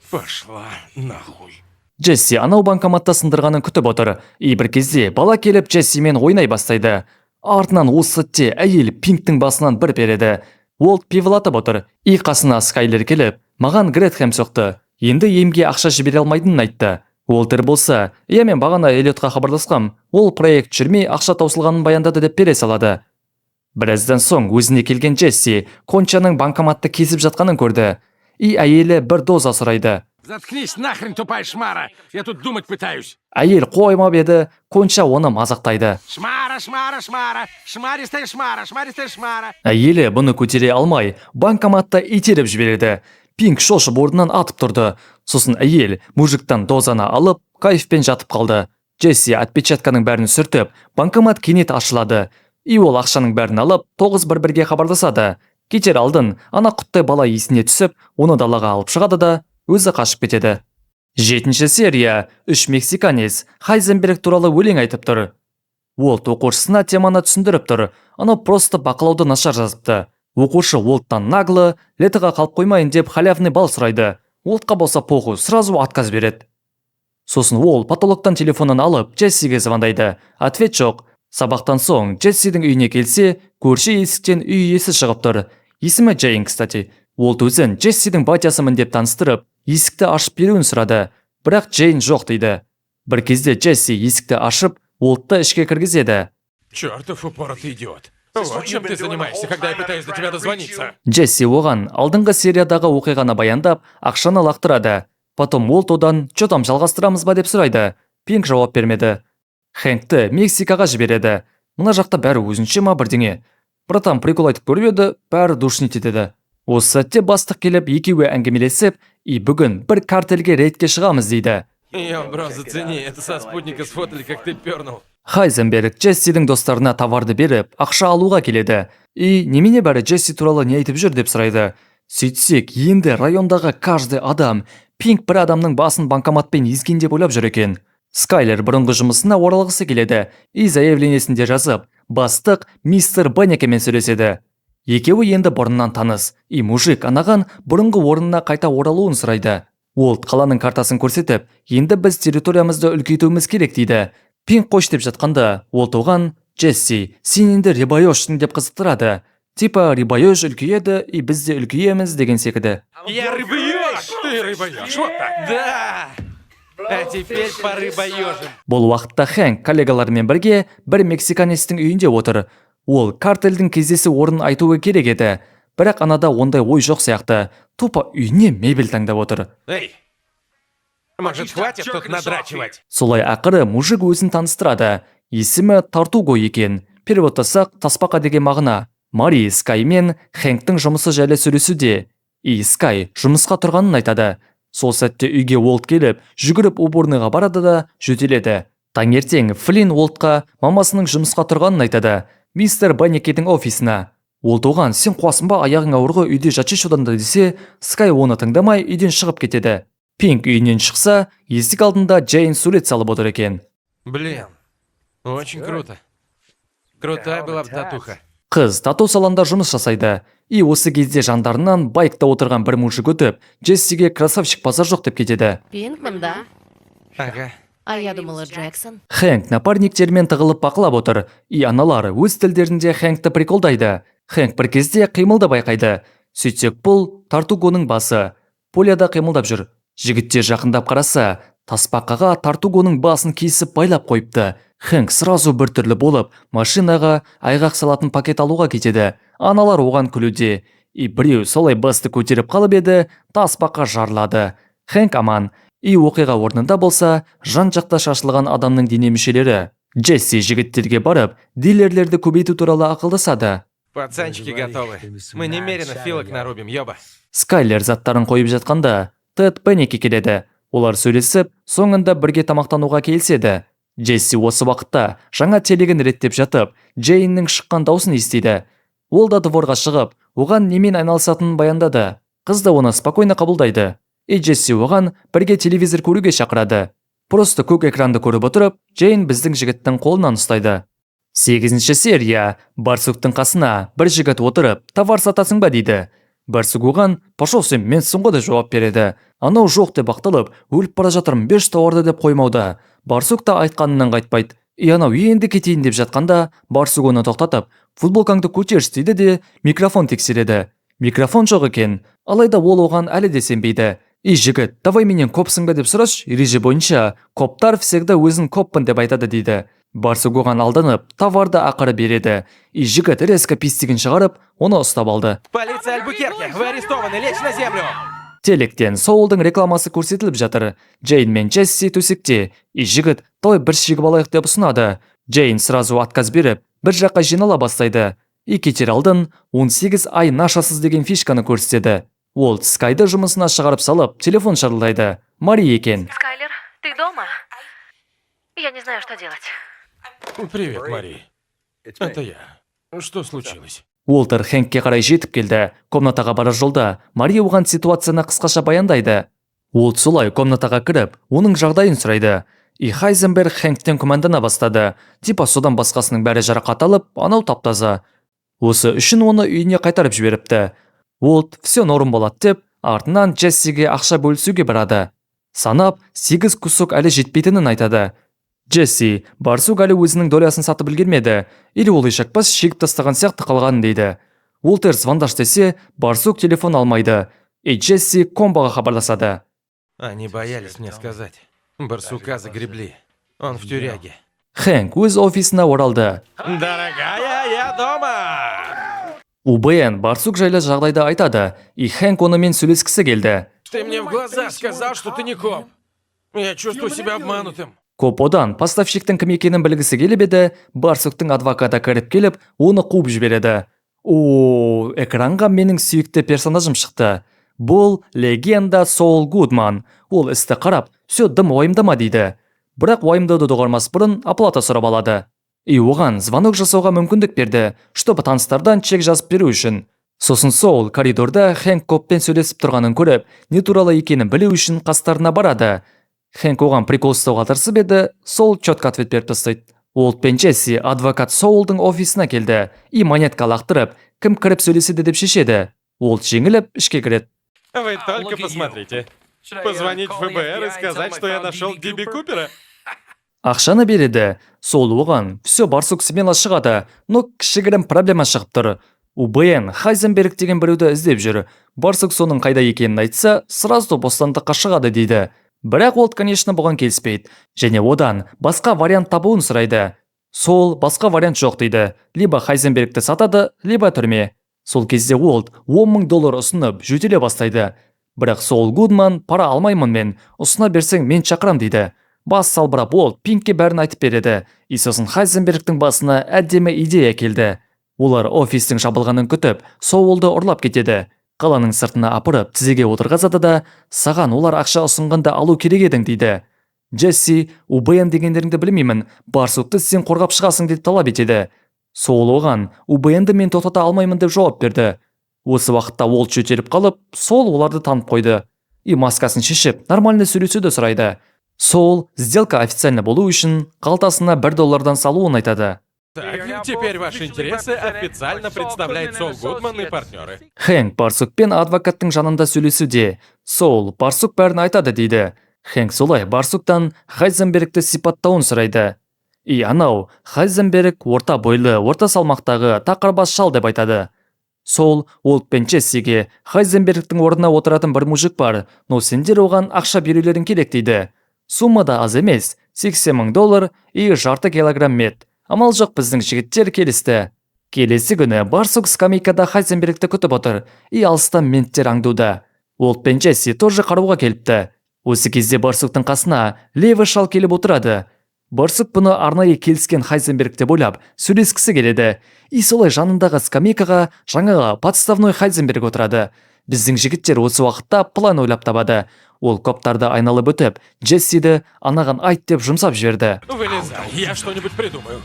Пошла нахуй. Джесси анау банкоматта сындырғанын күтіп отыр. И бір кезде бала келіп Джессимен ойнай бастайды. Артынан осы сәтте әйел Пинктің басынан бір береді. Уолт пиволатып отыр. И қасына Скайлер келіп, маған Гретхем соқты. Енді емге ақша жібере алмайтынын айтты. Уолтер болса, иә, мен бағана Эллиотқа хабарласқам, ол проект жүрмей ақша таусылғанын баяндады деп бере салады. Біраздан соң өзіне келген Джесси Кончаның банкоматты кесіп жатқанын көрді. И әйелі бір доза сұрайды. Заткнись нахрен, тупая шмара! Я тут думать пытаюсь. Әйел қоймап еді, Конча оны мазақтайды. Шмара, шмара, шмара! Шмаристая шмара, шмаристая шмара! Әйелі бұны көтере алмай, банкоматты итеріп жібереді. Пинк шошып орнынан атып тұрды. Сосын әйел мужиктан дозаны алып, кайфпен жатып қалды. Джесси отпечатканың бәрін сүртіп, банкомат кенет ашылады. И ол ақшаның бәрін алып, 911-ге хабарласады. Кетер алдын, ана құттай бала есіне түсіп, оны далаға алып шығады да, өзі қашып кетеді. Жетінші серия. Үш мексиканец Хайзенберг туралы өлең айтып тұр. Уолт оқушысына теманы түсіндіріп тұр. Анау просто бақылауды нашар жазыпты. Оқушы Уолттан нагло, летоға қалып қоймайын деп халявный балл сұрайды. Уолтқа болса похуй, сразу отказ береді. Сосын ол потолоктан телефонын алып, Джессиге звондайды. Ответ жоқ. Сабақтан соң Джессидің үйіне келсе, көрші есіктен үй иесі шығып тұр. Есімі Джейн, кстати. Уолт өзін Джессидің батясымын деп таныстырып, есікті ашып беруін сұрады. Бірақ Джейн жоқ дейді. Бір кезде Джесси есікті ашып, Уолтты ішке кіргізеді. Чертов упоротый идиот. Вот чем ты занимаешься, когда я пытаюсь до тебя дозвониться. Джесси оған алдыңғы сериядағы оқиғаны баяндап, ақшаны лақтырады. Потом Уолт одан «Чё там, жалғастырамыз ба?» деп сұрайды. Пинк жауап бермеді. Хэнкті Мексикаға жібереді. Мына жақта бәрі өзінше ма бірдеңе. Братан прикол айтып көріп еді, бәрі душнить етеді. Осы сәтте бастық келіп, екеуі әңгімелесіп, и бүгін бір картельге рейдке шығамыз дейді. Йо, бро, зацени, это со спутника сфотали, как ты пернул. Хайзенберг Джессидің достарына товарды беріп, ақша алуға келеді. И немене, бәрі Джесси туралы не айтып жүр деп сұрайды. Сөйтсек, енді райондағы каждый адам Пинк бір адамның басын банкоматпен езген деп ойлап жүр екен. Скайлер бұрынғы жұмысына оралғысы келеді и заявлениесінде жазып, бастық мистер Беннекемен сөйлеседі. Екеуі енді бұрыннан таныс, и мужик анаған бұрынғы орнына қайта оралуын сұрайды. Уолт қаланың картасын көрсетіп, енді біз территориямызды үлкейтуіміз керек дейді. Пинк қош деп жатқанда, Уолт оған «Джесси, сен енді рыбоежсың» деп қызықтырады. Типа рыбоеж үлкейеді, и біз де үлкейеміз деген секілді. Я рыбоеж! Ты рыбоеж, вот так. Да! А теперь порыбоежим. Бұл уақытта Хэнк коллегаларымен бірге бір мексиканецтің үйінде отыр. Ол картельдің кездесу орнын айтуы керек еді. Бірақ анада ондай ой жоқ сияқты. Тупо үйіне мебель таңдап отыр. Эй! Может, хватит тут надрачивать? Солай ақыры мужик өзін таныстырады. Есімі Тартуго екен. Переводтасақ, тасбақа деген мағына. Мари Скай мен Хэнктің жұмысы жайлы сөйлесуде. И Скай жұмысқа тұрғанын айтады. Сол сәтте үйге Уолт келіп, жүгіріп уборныйға барады да жөтеледі. Таңертең Флин Уолтқа мамасының жұмысқа тұрғанын айтады. Мистер Беннекедің офисына. Уолт оған сен қуасың ба, аяғың ауыр ғой, үйде жатшы одан да десе, Скай оны тыңдамай үйден шығып кетеді. Пинк үйінен шықса, есік алдында Джейн сурет салып отыр екен. Блин, очень круто. Крутая была бы татуха. Қыз тату салонда жұмыс жасайды. И осы кезде жандарынан байкта отырған бір мужик өтіп, Джессиге красавчик, базар жоқ деп кетеді. Пинкман, да? Ага. А я думала, Джексон. Хэнк напарниктермен тығылып бақылап отыр. И аналар өз тілдерінде Хэнкті приколдайды. Хэнк бір кезде қимылды байқайды. Сөйтсек, бұл Тартугоның басы. Поляда қимылдап жүр. Жігіттер жақындап қараса, тасбақаға Тартугоның басын кесіп байлап қойыпты. Хэнк сразу біртүрлі болып, машинаға айғақ салатын пакет алуға кетеді. Аналар оған күлуде. И біреу солай басты көтеріп қалып еді, тасбақа жарылады. Хэнк аман. И оқиға орнында болса, жан жақта шашылған адамның дене мүшелері. Джесси жігіттерге барып, дилерлерді көбейту туралы ақылдасады. Пацанчики готовы. Мы немерено филок нарубим, ёба. Скайлер заттарын қойып жатқанда, Тед Беннике келеді. Олар сөйлесіп, соңында бірге тамақтануға келіседі. Джесси осы уақытта жаңа телегін реттеп жатып, Джейннің шыққан даусын естиді. Ол да дворға шығып, оған немен айналысатынын баяндады. Қыз да оны спокойно қабылдайды. И Джесси оған бірге телевизор көруге шақырады. Просто көк экранды көріп отырып, Джейн біздің жігіттің қолынан ұстайды. Сегізінші серия. Барсуктың қасына бір жігіт отырып, «Товар сатасың ба?» дейді. Барсук оған «Пошел сен, менсің ғой» деп жауап береді. Анау «Жоқ» деп ақталып, «Өліп бара жатырмын, берші тауарды» деп қоймауда. Барсук та айтқанынан қайтпайды. И анау енді кетейін деп жатқанда, Барсук оны тоқтатып, «Футболкаңды көтерші» дейді де, микрофон тексереді. Микрофон жоқ екен, алайда ол оған әлі де сенбейді. И жігіт: «Давай менен копсың ба деп сұрашы, ереже бойынша коптар всегда өзін коппын деп айтады», – дейді. Барсук оған алданып, товарды ақыры береді. И жігіт резко пистигін шығарып, оны ұстап алды. Полиция Альбукерке! Вы арестованы! Лечь на землю! Телектен Соулдың рекламасы көрсетіліп жатыр. Джейн мен Джесси төсекте. И жігіт «Давай бір шегіп алайық» деп ұсынады. Джейн сразу отказ беріп, бір жаққа жинала бастайды. И кетер алдын 18 ай нашасыз деген фишканы көрсетеді. Ол Скайды жұмысына шығарып салып, телефон шырылдайды. Мари екен. Скайлер, ты дома? Я не знаю, что делать. Привет, Мари. Это я. Что случилось? Уолтер Хэнкке қарай жетіп келді. Комнатаға барар жолда Мари оған ситуацияны қысқаша баяндайды. Уолт солай комнатаға кіріп, оның жағдайын сұрайды. И Хайзенберг Хэнктен күмәндана бастады. Типа содан басқасының бәрі жарақат алып, анау таптаза. Осы үшін оны үйіне қайтарып жіберіпті. Уолт «Все норм болады» деп, артынан Джессиге ақша бөлісуге барады. Санап, 8 кусок әлі жетпейтінін айтады. Джесси: «Барсук әлі өзінің долясын сатып үлгермеді. Или ол ешақпас шегіп тастаған сияқты қалған», – дейді. Уолтер звондаш десе, Барсук телефон алмайды. И Джесси комбаға хабарласады. Они боялись мне сказать. Барсука загребли. Он в тюряге. Хэнк өз офисына оралды. Дорогая, я дома! УБН Барсук жайлы жағдайды айтады, и Хэнк онымен сөйлескісі келді. Ты мне в глаза сказал, что ты не коп. Я чувствую себя обманутым. Коп одан поставщиктің кім екенін білгісі келіп еді, Барсуктың адвокаты кіріп келіп, оны қуып жібереді. О, экранға менің сүйікті персонажым шықты. Бұл легенда Соул Гудман. Ол істі қарап, «Все, дым уайымдама» дейді. Бірақ уайымдауды доғармас бұрын оплата сұрап алады. И оған звонок жасауға мүмкіндік берді, чтобы таныстардан чек жазып беру үшін. Сосын Соул коридорда Хэнк коппен сөйлесіп тұрғанын көріп, не туралы екенін білу үшін қастарына барады. Хэнк оған прикол ұстауға тырысып еді, Сол четко ответ беріп тастайды. Уолт пен Джесси адвокат Соулдың офисына келді и монетка лақтырып, кім кіріп сөйлеседі деп шешеді. Уолт жеңіліп, ішке кіреді. Вы только посмотрите. Позвонить в ФБР и сказать, что я нашел Диби Купера? Ақшаны береді. Сол оған: «Все, Барсук смело шығады, но кішігірім проблема шығып тұр. УБН Хайзенберг деген біреуді іздеп жүр. Барсук соның қайда екенін айтса, сразу бостандыққа шығады», – дейді. Бірақ Уолт, конечно, бұған келіспейді және одан басқа вариант табуын сұрайды. Сол «Басқа вариант жоқ» дейді. Либо Хайзенбергті сатады, либо түрме. Сол кезде Уолт 10 мың доллар ұсынып, жөтеле бастайды. Бірақ Сол Гудман: «Пара алмаймын мен, ұсына берсең, мен шақырам», – дейді. Бас салбырап, Уолт Пинкке бәрін айтып береді. И сосын Хайзенбергтің басына әдемі идея келді. Олар офистің жабылғанын күтіп, Соулды ұрлап кетеді. Қаланың сыртына апарып, тізеге отырғызады да, «Саған олар ақша ұсынғанда алу керек едің», – дейді. Джесси: «УБН дегендеріңді білмеймін, Барсукты сен қорғап шығасың», – деп талап етеді. Сол оған «УБНді мен тоқтата алмаймын» деп жауап берді. Осы уақытта Уолт жөтеліп қалып, Сол оларды танып қойды. И маскасын шешіп, нормально сөйлесуді сұрайды. Сол сделка официально болу үшін қалтасына 1 доллардан салуын айтады. Так, теперь ваши интересы официально представляет Сол Гудман и партнеры. Хэнк Барсук пен адвокаттың жанында сөйлесуде. Сол «Барсук бәрін айтады» дейді. Хэнк солай Барсуктан Хайзенбергті сипаттауын сұрайды. И анау «Хайзенберг орта бойлы, орта салмақтағы тақырбас шал» деп айтады. Сол Уолт пен Джессиге «Хайзенбергтің орнына отыратын бір мужик бар, но сендер оған ақша берулерің керек» дейді. Сумма да аз емес, 80 мың доллар и жарты килограмм мет. Амал жоқ, біздің жігіттер келісті. Келесі күні Барсук скамейкада Хайзенбергті күтіп отыр и алыстан менттер аңдуда. Уолт пен Джесси тоже қарауға келіпті. Осы кезде Барсуктың қасына левый шал келіп отырады. Барсук бұны арнайы келіскен Хайзенберг деп ойлап, сөйлескісі келеді. И солай жанындағы скамейкаға жаңағы подставной Хайзенберг отырады. Біздің жігіттер осы уақытта план ойлап табады. Ол коптарды айналып өтіп, Джессиді анаған айт деп жұмсап жіберді. Вылезай, я что-нибудь придумаю.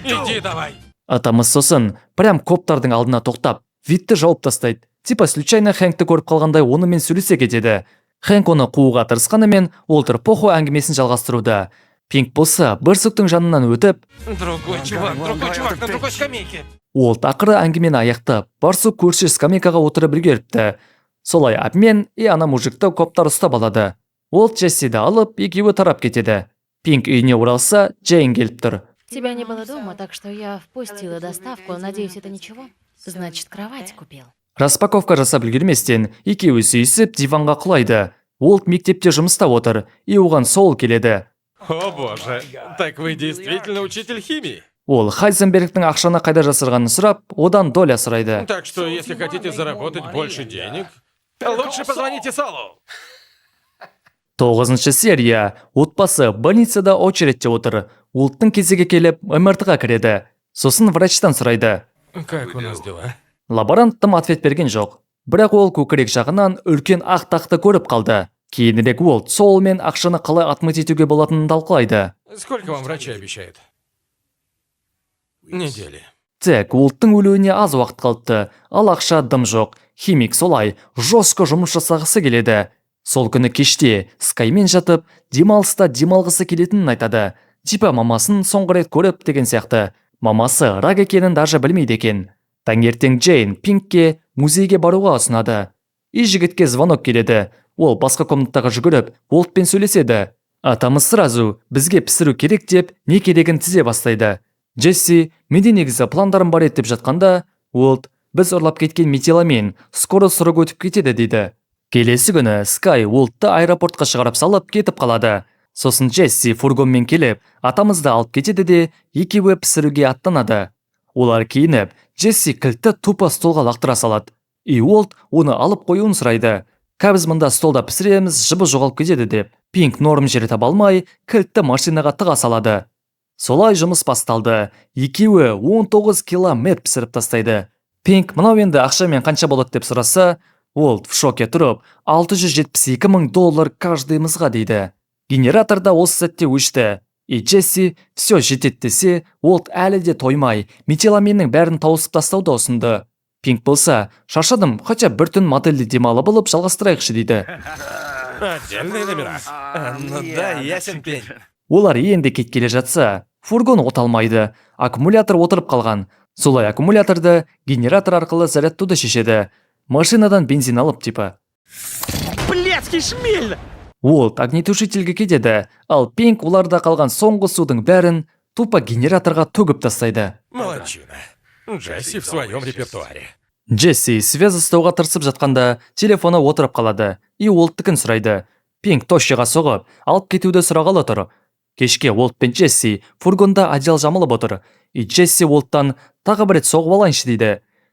Иди давай. Атамыз сосын прям коптардың алдына тоқтап, вид ті жауып тастайды. Типа случайно Хэнкті көріп қалғандай, онымен сөйлесе кетеді. Хэнк оны қууға тырысқанымен, Уолтер похуй, әңгімесін жалғастыруда. Пинк болса, Барсуктың жанынан өтіп, Другой чувак, другой чувак на другой скамейке. Уолт ақыры әңгімені аяқтап, Барсук көрші скамейкаға отырып үлгеріпті. Солай обмен, и ана мужикті коптар ұстап алады. Уолт Джессиді алып, екеуі тарап кетеді. Пинк үйіне оралса, Джейн келіп тұр. Тебя не было дома, так что я впустила доставку. Надеюсь, это ничего? Значит, кровать купил. Распаковка жасап үлгерместен, екеуі сүйісіп, диванға құлайды. Уолт мектепте жұмыста отыр, и оған Сол келеді. О боже, так вы действительно учитель химии? Ол Хайзенбергтің ақшаны қайда жасырғанын сұрап, одан доля сұрайды. Так что, если хотите заработать больше денег, лучше позвоните Солу. Тоғызыншы серия. Отбасы больницада очередь те отыр. Уолттың кезегі келіп, МРТ-ға кіреді. Сосын врачтан сұрайды. Как у нас дела? Лаборант тым ответ берген жоқ. Бірақ ол көкірек жағынан үлкен ақ тақты көріп қалды. Кейінірек Уолт Солмен ақшаны қалай отмыть етуге болатынын талқылайды. Сколько вам врачи обещают? Недели. Тек Уолттың өлуіне аз уақыт қалыпты, ал ақша дым жоқ. Химик солай жестко жұмыс жасағысы келеді. Сол күні кеште Скаймен жатып, демалыста демалғысы келетінін айтады. Типа мамасын соңғы рет көріп деген сияқты. Мамасы рак екенін даже білмейді екен. Таңертең Джейн Пинкке музейге баруға ұсынады. И жігітке звонок келеді. Ол басқа комнатаға жүгіріп, Уолтпен сөйлеседі. Атамыз сразу бізге пісіру керек деп, не керегін тізе бастайды. Джесси менде негізі пландарым бар еді деп жатқанда, Уолт біз ұрлап кеткен метиламин скоро срок өтіп кетеді дейді. Келесі күні Скай Уолтты аэропортқа шығарып салып кетіп қалады. Сосын Джесси фургонмен келіп, атамызды алып кетеді де, екеуі пісіруге аттанады. Олар киініп, Джесси кілтті тупо столға лақтыра салады. И Уолт оны алып қоюын сұрайды. Біз мында столда пісіреміз, жыбы жоғалып кетеді деп. Пинк норм жері таба алмай, кілтті машинаға тыға салады. Солай жұмыс басталды. Екеуі 19 километр пісіріп тастайды. Пинк мынау енді ақшамен қанша болады деп сұраса, Уолт в шоке тұрып, 672 мың доллар каждый ымызға дейді. Генератор да осы сәтте өшті. И Джесси все жетеді десе, Уолт әлі де тоймай, метиламиннің бәрін тауысып тастауды ұсынды. Пинк болса, шаршадым, хотя бір түн мотельде демалып алып жалғастырайықшы дейді. Отдельные номера. А, ну да, ясен пень. Олар енді кеткеле жатса, фургон оталмайды, аккумулятор отырып қалған. Солай аккумуляторды генератор арқылы зарядтауды шешеді. Машинадан бензин алып типа. Блядский шмель! Уолт огнетушитель ге кетеді, ал Пинк оларда қалған соңғы судың бәрін тупо генераторға төгіп тастайды. Молодчина. Джесси в своем репертуаре. Джесси связь ұстауға тырысып жатқанда, телефоны отырып қалады и Уолттікін сұрайды. Пинк тощыға соғып, алып кетуді сұрағалы тұр. Кешке Уолт пен Джесси фургонда одеял жамылып отыр. И Джесси Уолттан тағы бір рет соғып алайыншы дейді.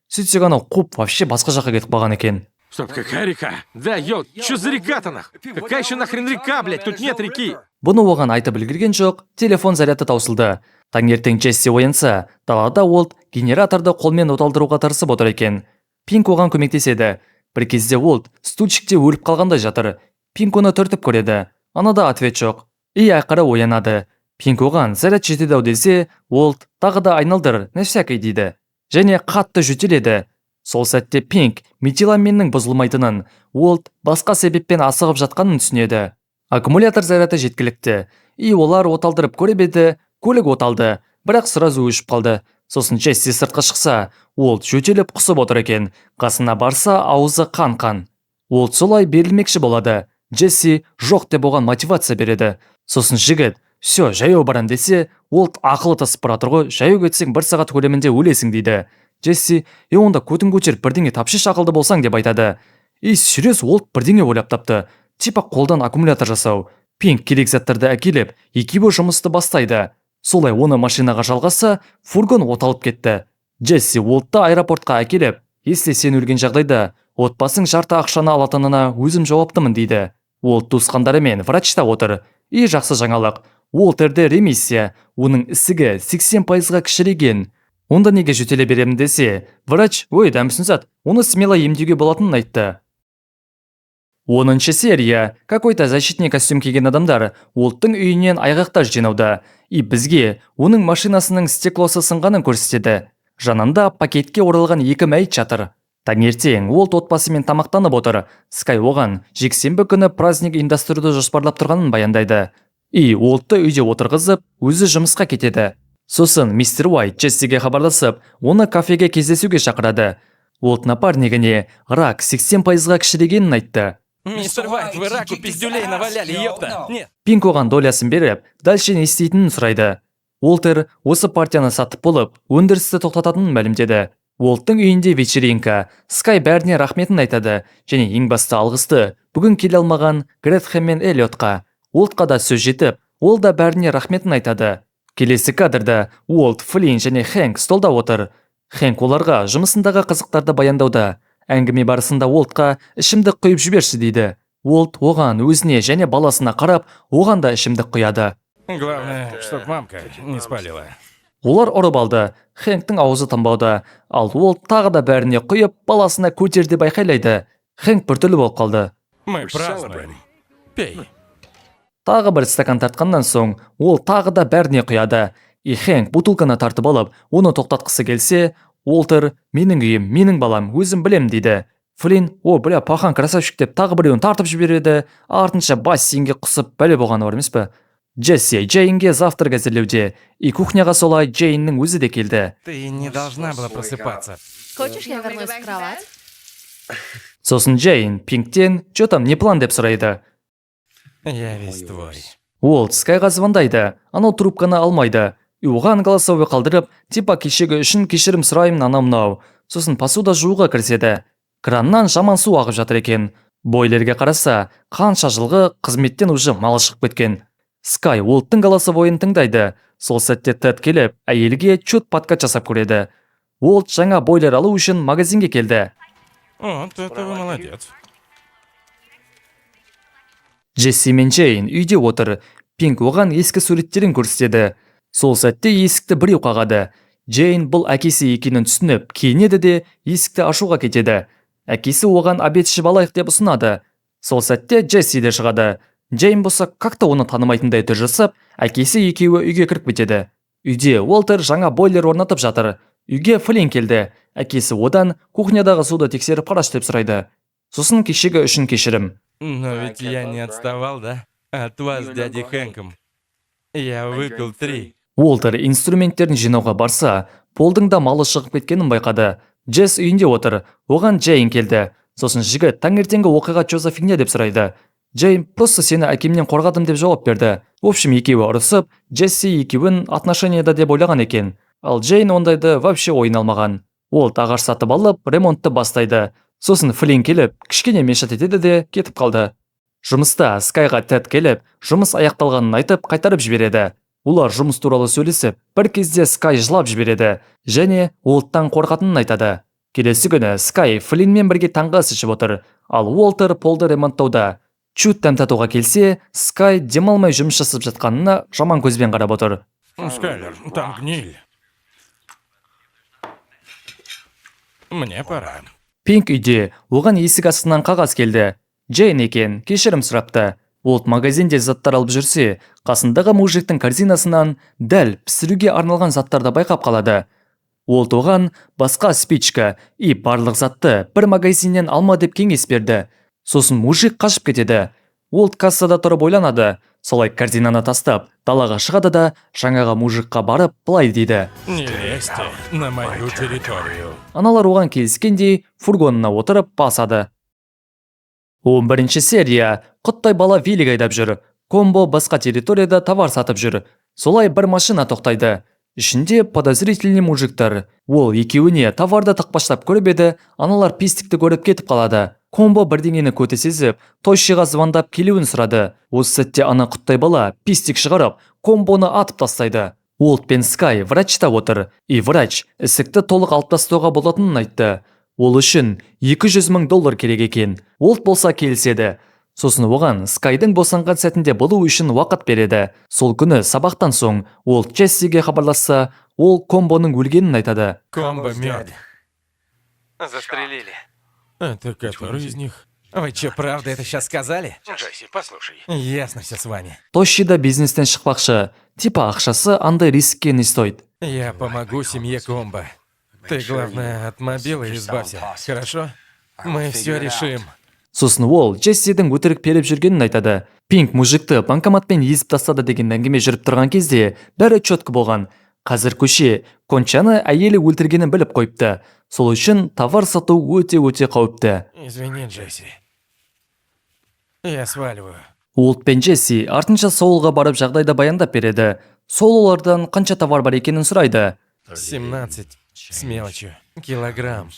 Сөйтсек, анау қуып вообще басқа жаққа кетіп қалған екен. Стоп, какая река? Да, йоу, чё за река-то нах? Какая еще нахрен река, блядь? Тут нет реки. Бұны оған айтып үлгерген жоқ, телефон заряды таусылды. Таңертең Джесси оянса, далада Уолт генераторды қолмен оталдыруға тырысып отыр екен. Пинк оған көмектеседі. Бір кезде Уолт стульчик те өліп қалғандай жатыр. Пинк оны түртіп көреді. Анада ответ жоқ. И ақыры оянады. Пинк оған заряд жетеді ау десе, Уолт тағы да айналдыр, на всякий дейді. Және қатты жөтеледі. Сол сәтте Пинк метиламиннің бұзылмайтынын, Уолт басқа себеппен асығып жатқанын түсінеді. Аккумулятор заряды жеткілікті. И олар оталдырып көріп еді, көлік оталды, бірақ сразу өшіп қалды. Сосын Джесси сыртқа шықса, Уолт жөтеліп құсып отыр екен. Қасына барса, аузы қан-қан. Уолт солай берілмекші болады. Джесси жоқ деп оған мотивация береді. Сосын жігіт, все, жаяу барам десе, Уолт ақылы тасып бара тұр ғой, жаяу кетсең, бір сағат көлемінде өлесің дейді. Джесси, е, онда көтін көтеріп бірдеңе тапшы, ақылды болсаң деп айтады. И серьез, Уолт бірдеңе ойлап тапты. Типа қолдан аккумулятор жасау. Пинк керек заттарды әкеліп, екеуі жұмысты бастайды. Солай оны машинаға жалғаса, фургон оталып кетті. Джесси Уолтты аэропортқа әкеліп, если сен өлген жағдайда, отбасың жарты ақшаны алатынына өзім жауаптымын дейді. Уолт туысқандарымен врачта отыр. И жақсы жаңалық. Уолтерде ремиссия, оның ісігі 80%-ға кішірейген. Онда неге жөтеле беремін десе, врач: «Ой, дәмсін зат, оны смело емдеуге болатынын» айтты. 10-шы серия. Какой-то защитный костюм киген адамдар Уолттың үйінен айғақтар жинауда. И бізге оның машинасының стеклосы сынғанын көрсетеді. Жанында пакетке оралған екі мәйіт жатыр. Таңертең Уолт отбасымен тамақтанып отыр. Скай оған жексенбі күні праздник ұйымдастыруды жоспарлап тұрғанын баяндайды. И Уолтты үйде отырғызып, өзі жұмысқа кетеді. Сосын мистер Уайт Джессиге хабарласып, оны кафеге кездесуге шақырады. Уолт напарнигіне рак 80%-ға кішірейгенін айтты. Мистер Уайт, вы раку пиздюлей наваляли, ёпта! Нет, Пинк оған долясын беріп, дальше не істейтінін сұрайды. Уолтер осы партияны сатып болып, өндірісті тоқтататынын мәлімдеді. Уолттың үйінде вечеринка. Скай бәріне рахметін айтады және ең басты алғысты бүгін келе алмаған Гретхен мен Эллиотқа. Уолтқа да сөз жетіп, ол да бәріне рахметін айтады. Келесі кадрда Уолт, Флинн және Хэнк столда отыр. Хэнк оларға жұмысындағы қызықтарды баяндауда. Әңгіме барысында Уолтқа ішімдік құйып жіберші дейді. Уолт оған, өзіне және баласына қарап, оған да ішімдік құяды. Главное, чтоб мамка не спалила. Олар ұрып алды. Хэнктің аузы тынбауда. Ал Уолт тағы да бәріне құйып, баласына көтер деп айқайлайды. Хэнк біртүрлі болып қалды. Мы празднуем. Пей. Тағы бір стакан тартқаннан соң, ол тағы да бәріне құяды. И Хэнк бутылканы тартып алып, оны тоқтатқысы келсе, Уолтер: «Менің үйім, менің балам, өзім білем», – дейді. Флинн: «О, бля, пахан, красавчик», – деп тағы біреуін тартып жібереді. Артынша бассейнге құсып, бәле болғаны бар емес пе? Джесси Джейнге завтрак әзірлеуде. И кухняға солай Джейннің өзі де келді. Ты не должна была просыпаться. Хочешь, я вернусь в кровать? Сосын Джейн Пинктен «Чё там, не план?» деп сұрайды. Я весь твой. Уолт Скайға звондайды, анау трубканы алмайды. И оған голосовой қалдырып, типа кешегі үшін кешірім сұраймын, анау мынау. Сосын посуда жууға кіріседі. Краннан жаман су ағып жатыр екен. Бойлерге қараса, қанша жылғы қызметтен уже малы шығып кеткен. Скай Уолттың голосовойын тыңдайды. Сол сәтте Тед келіп, әйелге чуть подкат жасап көреді. Уолт жаңа бойлер алу үшін магазинге келді. Вот это вы молодец. Джесси мен Джейн үйде отыр. Пинк оған ескі суреттерін көрсетеді. Сол сәтте есікті біреу қағады. Джейн бұл әкесі екенін түсініп, киінеді де, есікті ашуға кетеді. Әкесі оған обед ішіп алайық деп ұсынады. Сол сәтте Джесси де шығады. Джейн болса как-то оны танымайтындай түр жасап, әкесі екеуі үйге кіріп кетеді. Үйде Уолтер жаңа бойлер орнатып жатыр. Үйге Флинн келді. Әкесі одан кухнядағы суды тексеріп қарашы деп сұрайды. Сосын кешегі үшін кешірім. Но ведь я не отставал, да? От вас с дядей Хэнком. Я выпил три. Уолтер инструменттерін жинауға барса, Полдың да малы шығып кеткенін байқады. Джесс үйінде отыр. Оған Джейн келді. Сосын жігіт таңертеңгі оқиға чё за фигня деп сұрайды. Джейн просто сені әкемнен қорғадым деп жауап берді. В общем, екеуі ұрысып, Джесси екеуін отношенияда деп ойлаған екен. Ал Джейн ондайды вообще ойын алмаған. Уолт ағаш сатып алып, ремонтты бастайды. Сосын Флинн келіп, кішкене мешать етеді де, кетіп қалды. Жұмыста Скайға Тед келіп, жұмыс аяқталғанын айтып, қайтарып жібереді. Олар жұмыс туралы сөйлесіп, бір кезде Скай жылап жібереді және Уолттан қорқатынын айтады. Келесі күні Скай Флиннмен бірге таңғы ас ішіп отыр, ал Уолтер полды ремонттауда. Чуть дәм татуға келсе, Скай демалмай жұмыс жасап жатқанына жаман көзбен қарап отыр. Скайлер, там гниль. Мне пора. Пинк үйде, оған есік астынан қағаз келді. Джейн екен, кешірім сұрапты. Уолт магазинде заттар алып жүрсе, қасындағы мужиктің корзинасынан дәл пісіруге арналған заттарды байқап қалады. Уолт оған басқа спичка и барлық затты бір магазиннен алма деп кеңес берді. Сосын мужик қашып кетеді. Уолт кассада тұрып ойланады. Солай корзинаны тастап, далаға шығады да, жаңағы мужикқа барып былай дейді. Не лезьте на мою территорию. Аналар оған келіскендей фургонына отырып басады. 11 серия. Құттай бала велик айдап жүр. Комбо басқа территорияда товар сатып жүр. Солай бір машина тоқтайды. Ішінде подозрительный мужиктар. Ол екеуіне товарды тықпаштап көріп еді, аналар пистикті көріп кетіп қалады. Комбо бірдеңені көті сезіп, тойшыға звондап келуін сұрады. Осы сәтте ана құттай бала пистик шығарып, комбоны атып тастайды. Уолт пен Скай врачта отыр. И врач ісікті толық алып тастауға болатынын айтты. Ол үшін 200 мың доллар керек екен. Уолт болса келіседі. Сосын оған Скайдың босанған сәтінде болу үшін уақыт береді. Сол күні сабақтан соң ол Джессиге хабарласса, ол Комбоның өлгенін айтады. Комбо мертв. Застрелили. Это который из них? Вы че, правда это сейчас сказали? Джесси, послушай. Ясно все с вами. Тощий да бизнестен шықпақшы, типа ақшасы андай рискке не стоит. Я помогу семье Комбо. Ты, главное, от мобила избавься, хорошо? Мы все решим. Сосын ол Джессидің өтірік періп жүргенін айтады. Пинк мужикті банкоматпен езіп тастады деген әңгіме жүріп тұрған кезде бәрі четко болған. Қазір көше Кончаны әйелі өлтіргенін біліп қойыпты. Сол үшін товар сату өте-өте қауіпті. Извини, Джесси. Я сваливаю. Уолт пен Джесси артынша Соулға барып, жағдайды баяндап береді. Сол олардан қанша товар бар екенін сұрайды. 17 с мелочью. Килограмм.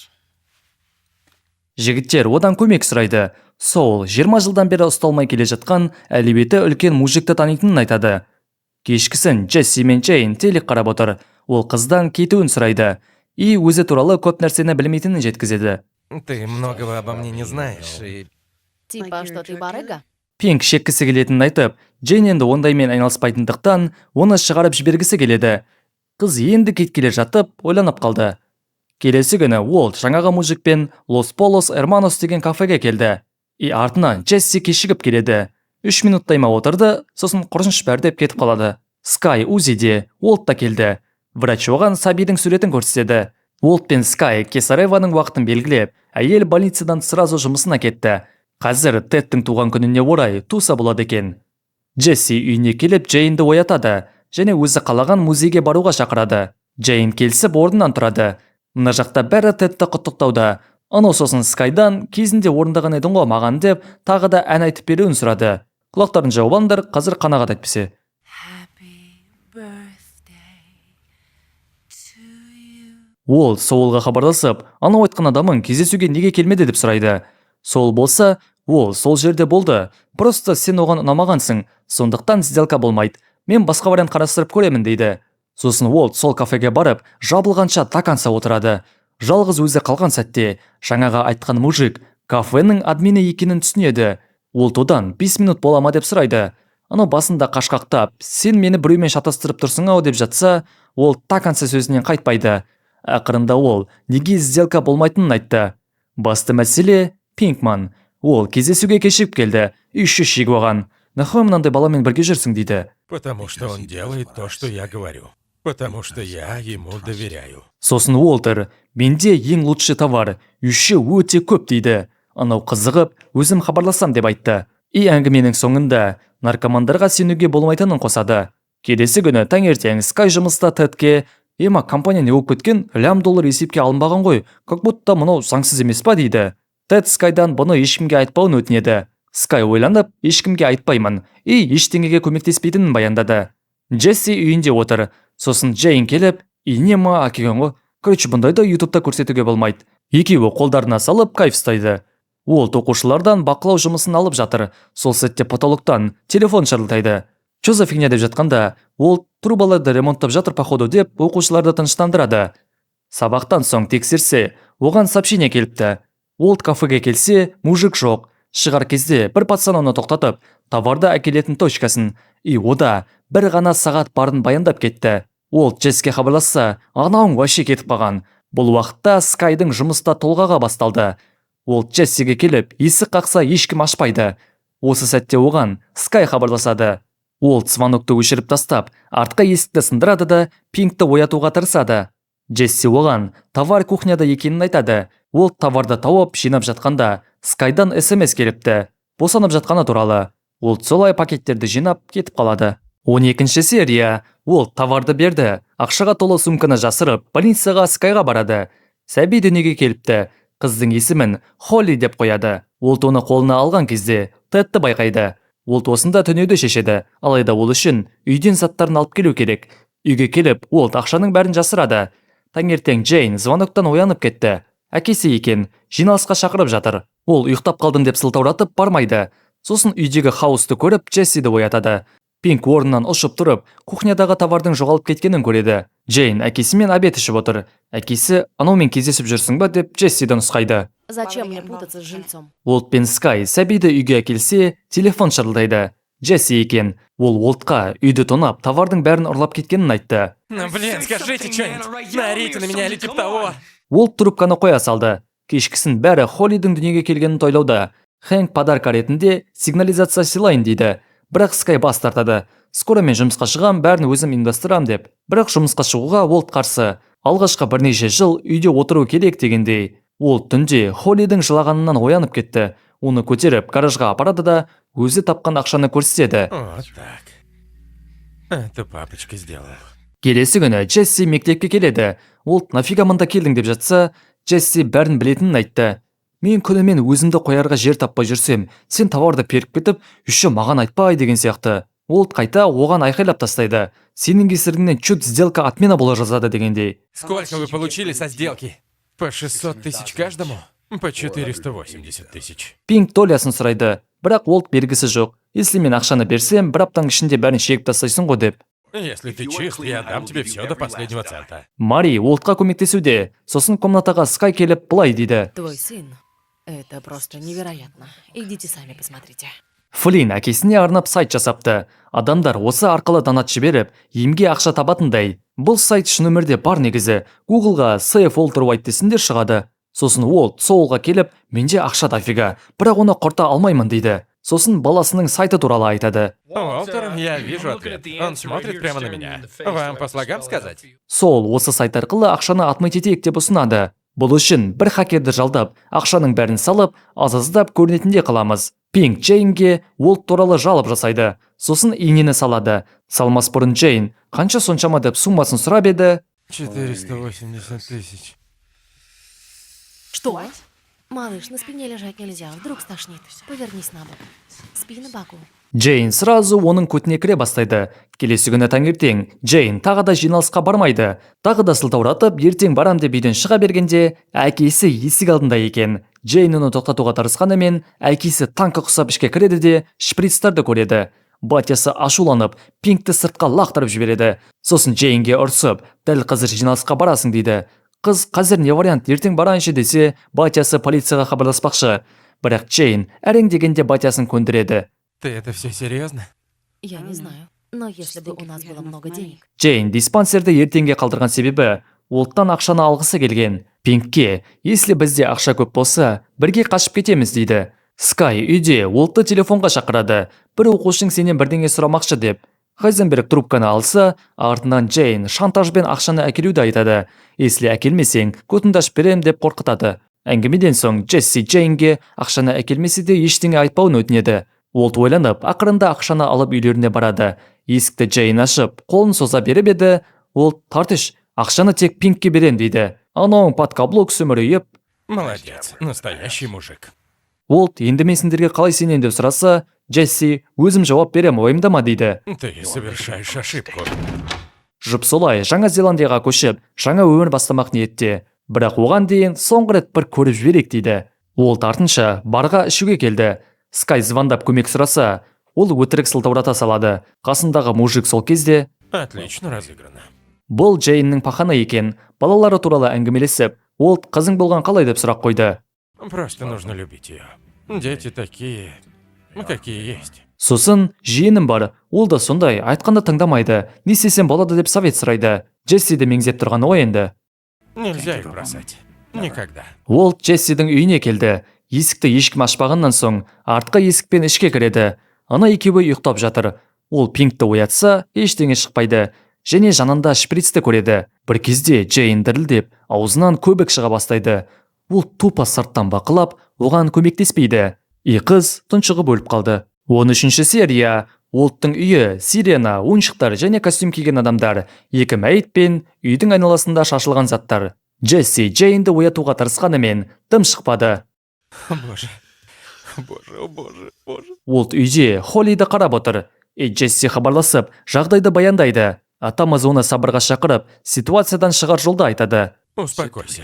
Жігіттер одан көмек сұрайды. Соул 20 жылдан бері ұсталмай келе жатқан әлеуеті үлкен мужикті танитынын айтады. Кешкісін Джесси мен Джейн телек қарап отыр. Ол қыздан кетуін сұрайды и өзі туралы көп нәрсені білмейтінін жеткізеді. Ты многого обо мне не знаешь, и Типа, что ты барыга? Пинк шеккісі келетінін айтып, Джейн енді ондаймен айналыспайтындықтан, оны шығарып жібергісі келеді. Қыз енді кеткелі жатып ойланып қалды. Келесі күні Уолт жаңағы мужикпен Лос Полос Эрманос деген кафеге келді. И артынан Джесси кешігіп келеді. 3 минуттай ма отырды, сосын құрсыншы бәрі деп кетіп қалады. Скай УЗИде, Уолт та келді. Врач оған сәбидің суретін көрсетеді. Уолт пен Скай кесареваның уақытын белгілеп, әйел больницадан сразу жұмысына кетті. Қазір Тедтің туған күніне орай туса болады екен. Джесси үйіне келіп, Джейнді оятады және өзі қалаған музейге баруға шақырады. Джейн келісіп, орнынан тұрады. Мына жақта бәрі Тедті құттықтауда. Анау сосын Скайдан кезінде орындаған едің ғой маған деп, тағы да ән айтып беруін сұрады. Құлақтарын жауып алыңдар қазір, қанағат, әйтпесе. Happy birthday to you. Ол Соулға хабарласып, анау айтқан адамың кездесуге неге келмеді деп сұрайды. Сол болса, ол сол жерде болды, просто сен оған ұнамағансың, сондықтан сделка болмайды, мен басқа вариант қарастырып көремін дейді. Сосын ол сол кафеге барып, жабылғанша до конца отырады. Жалғыз өзі қалған сәтте жаңағы айтқан мужик кафенің админі екенін түсінеді. Ол одан 5 минут бола ма деп сұрайды. Анау басында қашқақтап, сен мені біреумен шатастырып тұрсың ау деп жатса, ол до конца сөзінен қайтпайды. Ақырында ол неге сделка болмайтынын айтты. Басты мәселе Пинкман. Ол кездесуге кешігіп келді, еще шегіп алған. Нахуй мынандай баламен бірге жүрсің дейді. Потому что он делает то, что я говорю. Потому что я ему доверяю. Сосын Уолтер: менде ең лучший товар, еще өте көп дейді. Анау қызығып, өзім хабарласам деп айтты. И әңгіменің соңында наркомандарға сенуге болмайтынын қосады. Келесі күні таңертең Скай жұмыста Тедке: ема, компания не болып кеткен, лям доллар есепке алынбаған ғой, как будто мынау заңсыз емес па дейді. Тед Скайдан бұны ешкімге айтпауын өтінеді. Скай ойланып, ешкімге айтпаймын и ештеңеге көмектеспейтінін баяндады. Джесси үйінде отыр. Сосын Джейн келіп, ине ма әкелген ғой. Короче, бұндайды ютубта көрсетуге болмайды. Екеуі қолдарына салып, кайф ұстайды. Ол оқушылардан бақылау жұмысын алып жатыр. Сол сәтте потолоктан телефон шырылдайды. Че за фигня деп жатқанда, ол трубаларды ремонттап жатыр походу деп, оқушыларды тыныштандырады. Сабақтан соң тексерсе, оған сообщение келіпті. Ол кафеге келсе, мужик жоқ. Шығар кезде бір пацан оны тоқтатып, товарды әкелетін точкасын и ода бір ғана сағат барын баяндап кетті. Ол Джесске хабарласса, анауың вообще кетіп қалған. Бұл уақытта Скайдың жұмыста толғағы басталды. Ол Джессиге келіп, есік қақса, ешкім ашпайды. Осы сәтте оған Скай хабарласады. Ол звонокты өшіріп тастап, артқы есікті сындырады да, Пинкті оятуға тырысады. Джесси оған товар кухняда екенін айтады. Ол товарды тауып, жинап жатқанда Скайдан СМС келіпті, босанып жатқаны туралы. Ол солай пакеттерді жинап кетіп қалады. 12 серия. Ол товарды берді, ақшаға толы сумканы жасырып, больницаға Скайға барады. Сәби дүниеге келіпті. Қыздың есімін Холли деп қояды. Ол оны қолына алған кезде Тедті байқайды. Ол осында түнеуді шешеді, алайда ол үшін үйден заттарын алып келу керек. Үйге келіп, ол ақшаның бәрін жасырады. Таңертең Джейн звоноктан оянып кетті. Әкесі екен, жиналысқа шақырып жатыр. Ол ұйықтап қалдым деп сылтауратып, бармайды. Сосын үйдегі хаосты көріп, Джессиді оятады. Пинк орнынан ұшып тұрып, кухнядағы товардың жоғалып кеткенін көреді. Джейн әкесімен обед ішіп отыр. Әкесі анаумен кездесіп жүрсің ба деп Джессиді нұсқайды. Зачем мне путаться с жильцом? Уолт пен Скай сәбиді үйге әкелсе, телефон шырылдайды. Джесси екен. Ол Уолтқа үйді тонап, товардың бәрін ұрлап кеткенін айтты. Ну блин, скажите что-нибудь. Наорите на меня или типа того. Уолт трубканы қоя салды. Кешкісін бәрі Холлидің дүниеге келгенін тойлауда. Хэнк подарка ретінде сигнализация сыйлайын дейді. Бірақ Скай бас тартады. Скоро мен жұмысқа шығам, бәрін өзім ұйымдастырам деп. Бірақ жұмысқа шығуға Уолт қарсы. Алғашқы бірнеше жыл үйде отыру керек дегендей. Уолт түнде Холлидің жылағанынан оянып кетті. Оны көтеріп гаражға апарады да, өзі тапқан ақшаны көрсетеді. Вот так. Это папочка сделал. Келесі күні Джесси мектепке келеді. Уолт нафига мында келдің деп жатса, Джесси бәрін білетінін айтты. Мен күнімен өзімді қоярға жер таппай жүрсем, сен товарды періп кетіп, еще маған айтпай деген сияқты. Уолт қайта оған айқайлап тастайды. Сенің кесіріңнен чуть сделка отмена бола жазады дегендей. Сколько вы получили со сделки? По 600 тысяч каждому? По 480 тысяч. Пинк долясын сұрайды, бірақ Уолт бергісі жоқ. Если мен ақшаны берсем, бір аптаның ішінде бәрін шегіп тастайсың ғой деп. Если ты чист, я дам тебе все до последнего цента. Мари Уолтқа көмектесуде. Сосын комнатаға Скай келіп былай дейді. Твой сын. Это просто невероятно. Идите сами посмотрите. Флин әкесіне арнап сайт жасапты. Адамдар осы арқылы донат жіберіп, емге ақша табатындай. Бұл сайт шын өмірде бар негізі. Гуглға Save Walter White десеңдер, шығады. Сосын Уолт Соулға келіп, менде ақша дофига, бірақ оны құрта алмаймын дейді. Сосын баласының сайты туралы айтады. Уолтер, я вижу ответ. Он смотрит прямо на меня. Вам по слогам сказать? Сол осы сайт арқылы ақшаны отмыть етейік деп ұсынады. Бұл үшін бір хакерді жалдап, ақшаның бәрін салып, аз-аздап көрінетіндей қыламыз. Пинк Джейнге Уолт туралы жалоб жасайды. Сосын инені салады. Салмас бұрын Джейн қанша соншама деп суммасын сұрап еді. 480 тысяч. Что? Малыш, на спине лежать нельзя, вдруг стошнит. Повернись на бок. Спи на боку. Джейн сразу оның көтіне кіре бастайды. Келесі күні таңертең Джейн тағы да жиналысқа бармайды. Тағы да сылтауратып, ертең барам деп үйден шыға бергенде, әкесі есік алдында екен. Джейн оны тоқтатуға тырысқанымен, әкесі танкқа ұқсап ішке кіреді де, шприцтарды көреді. Батясы ашуланып, Пинкті сыртқа лақтырып жібереді. Сосын Джейнге ұрсып, дәл қазір жиналысқа барасың дейді. Қыз қазір не вариант, ертең барайыншы десе, батясы полицияға хабарласпақшы. Бірақ Джейн әрең дегенде батясын көндіреді. Ты это все серьезно? Я не знаю. Но если бы у нас было много денег. Джейн диспансерді ертеңге қалдырған себебі Уолттан ақшаны алғысы келген. Пинкке, если бізде ақша көп болса, бірге қашып кетеміз дейді. Скай үйде Уолтты телефонға шақырады. Бір оқушың сенен бірдеңе сұрамақшы деп. Хайзенберг трубканы алса, артынан Джейн шантажбен ақшаны әкелуді айтады. Если әкелмесең, көтіңді ашып берем деп қорқытады. Әңгімеден соң Джесси Джейнге ақшаны әкелмесе де ештеңе айтпауын өтінеді. Уолт ойланып, ақырында ақшаны алып үйлеріне барады. Есікті Джейн ашып, қолын соза беріп еді, Уолт тартыш, ақшаны тек Пинкке берем дейді. Анауың под каблук сүмірейіп, Молодец, настоящий мужик. Уолт енді мен сендерге қалай сенемін деп сұраса, Джесси өзім жауап берем, уайымдама дейді. Ты совершаешь ошибку. Жұп солай Жаңа Зеландияға көшіп, жаңа өмір бастамақ ниетте. Бірақ оған дейін соңғы рет бір көріп жіберейік дейді. Уолт артынша барға ішуге келді. Скай звондап көмек сұраса, ол өтірік сылтаурата салады. Қасындағы мужик сол кезде Отлично разыграно. Бұл Джейннің паханы екен. Балалары туралы әңгімелесіп, Уолт қызың болған қалай деп сұрақ қойды. Просто нужно любить ее. Дети такие, ну, какие есть. Сосын жиенім бар, ол да сондай, айтқанды тыңдамайды, не істесем болады деп совет сұрайды. Джессиді меңзеп тұрған ғой енді. Нельзя их бросать. Никогда. Уолт Джессидің үйіне келді. Есікті ешкім ашпағаннан соң, артқы есікпен ішке кіреді. Ана екеуі ұйықтап жатыр. Ол Пинкті оятса, ештеңе шықпайды. Және жанында шприцті көреді. Бір кезде Джейн дірілдеп, аузынан көбік шыға бастайды. Ол тупо сырттан бақылап, оған көмектеспейді. И қыз тұншығып өліп қалды. 13 серия. Уолттың үйі, сирена, ойыншықтар және костюм киген адамдар, екі мәйіт пен үйдің айналасында шашылған заттар. Джесси Джейнді оятуға тырысқанымен, дым шықпады. Боже. Боже, о боже, боже. Уолт үйде Холлиді қарап отыр. И Джесси хабарласып, жағдайды баяндайды. Атамыз оны сабырға шақырып, ситуациядан шығар жолды айтады. Успокойся.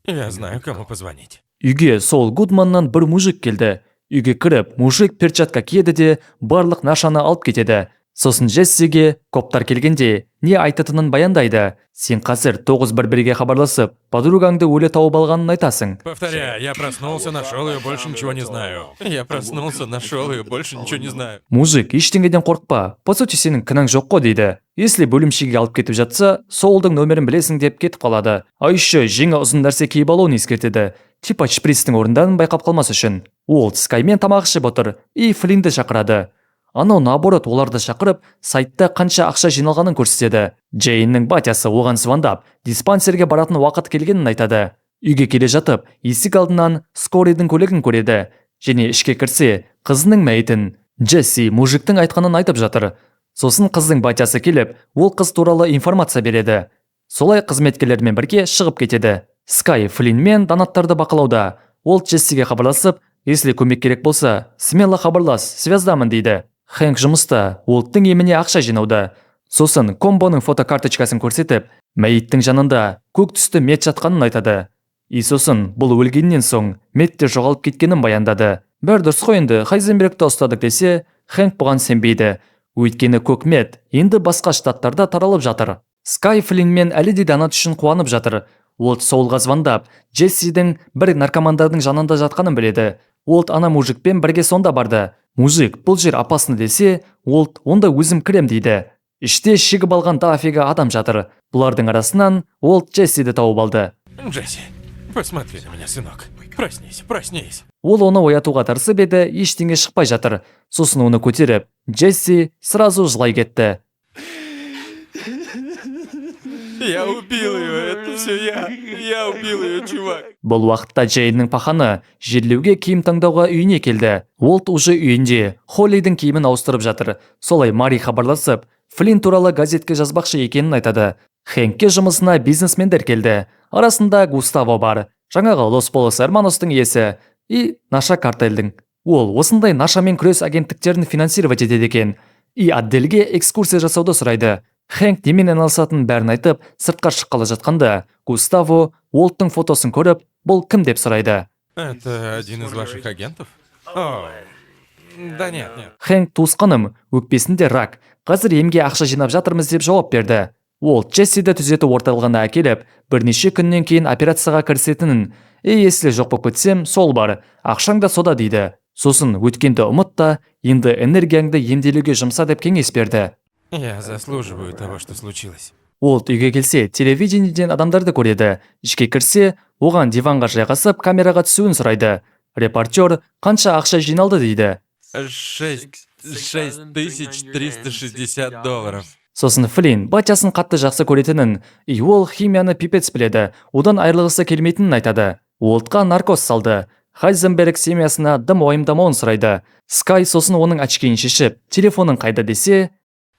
Я знаю, кому позвонить. Үйге Сол Гудманнан бір мужик келді. Үйге кіріп, мужик перчатка киеді де, барлық нашаны алып кетеді. Сосын Джессиге коптар келгенде не айтатынын баяндайды. Сен қазір 911-ге хабарласып, подругаңды өлі тауып алғанын айтасың. Повторяю, я проснулся, нашел ее, больше ничего не знаю. Я проснулся, нашел ее, больше ничего не знаю. Мужик, ештеңеден қорықпа, по сути сенің кінәң жоқ қой дейді. Если бөлімшеге алып кетіп жатса, Солдың нөмірін білесің деп кетіп қалады. А еще жеңі ұзын нәрсе киіп алуын ескертеді. Типа шприцтің орындарын байқап қалмас үшін. Ол Скаймен тамақ ішіп отыр и Флинді шақырады. Анау, наоборот, оларды шақырып, сайтта қанша ақша жиналғанын көрсетеді. Джейннің батясы оған звондап, диспансерге баратын уақыт келгенін айтады. Үйге келе жатып, есік алдынан скорыйдың көлігін көреді. Және ішке кірсе, қызының мәйітін. Джесси мужиктің айтқанын айтып жатыр. Сосын қыздың батясы келіп, ол қыз туралы информация береді. Солай қызметкерлермен бірге шығып кетеді. Скай Флинн мен донаттарды бақылауда. Ол Джессиге хабарласып, если көмек керек болса, смело хабарлас, связьдамын дейді. Хэнк жұмыста, Уолттың еміне ақша жинауда. Сосын Комбоның фотокарточкасын көрсетіп, мәйіттің жанында көк түсті мет жатқанын айтады. И сосын бұл өлгеннен соң мет те жоғалып кеткенін баяндады. Бәрі дұрыс қой енді, Хайзенбергті ұстадық десе, Хэнк бұған сенбейді. Өйткені көк мет енді басқа штаттарда таралып жатыр. Скай Флиннмен әлі де донат үшін қуанып жатыр. Уолт Соулға звондап, Джессидің бір наркомандардың жанында жатқанын біледі. Уолт ана мужикпен бірге сонда барды. Мужик, бұл жер опасный десе, Уолт онда өзім кірем дейді. Іште шегіп алған дофига адам жатыр. Бұлардың арасынан Уолт Джессиді тауып алды. Джесси, посмотри на меня, сынок. Проснись, проснись. Ол оны оятуға тырысып еді, ештеңе шықпай жатыр. Сосын оны көтеріп, Джесси сразу жылай кетті. Я убил ее, это все я. Я убил ее, чувак. Бұл уақытта Джейннің паханы жерлеуге киім таңдауға үйіне келді. Уолт уже үйінде Холлидің киімін ауыстырып жатыр. Солай Мари хабарласып, Флинн туралы газетке жазбақшы екенін айтады. Хэнкке жұмысына бизнесмендер келді. Арасында Густаво бар. Жаңағы Лос Полос Hermanosтың иесі и наша картельдің. Ол осындай нашамен күрес агенттіктерін финансировать етеді екен. И отделге экскурсия жасауды сұрайды. Хэнк немен айналысатынын бәрін айтып, сыртқа шыққалы жатқанда, Густаво Уолттың фотосын көріп, бұл кім деп сұрайды. Это один из ваших агентов? О, да нет, нет. Хэнк туысқаным, өкпесінде рак, қазір емге ақша жинап жатырмыз деп жауап берді. Ол Джессиді түзету орталығына әкеліп, бірнеше күннен кейін операцияға кірісетінін, и если жоқ болып кетсем, сол бар, ақшаң да сода дейді. Сосын өткенді ұмыт та, енді энергияңды емделуге жұмса деп кеңес берді. Я заслуживаю того, что случилось. Уолт үйге келсе, телевидениеден адамдарды көреді. Ішке кірсе, оған диванға жайғасып, камераға түсуін сұрайды. Репортер қанша ақша жиналды дейді. 6360 долларов. Сосын Флинн батясын қатты жақсы көретінін, и ол химияны пипец біледі, одан айырылғысы келмейтінін айтады. Уолтқа наркоз салды. Хайзенберг семьясына дым уайымдамауын сұрайды. Скай сосын оның очкиін шешіп, телефоның қайда десе,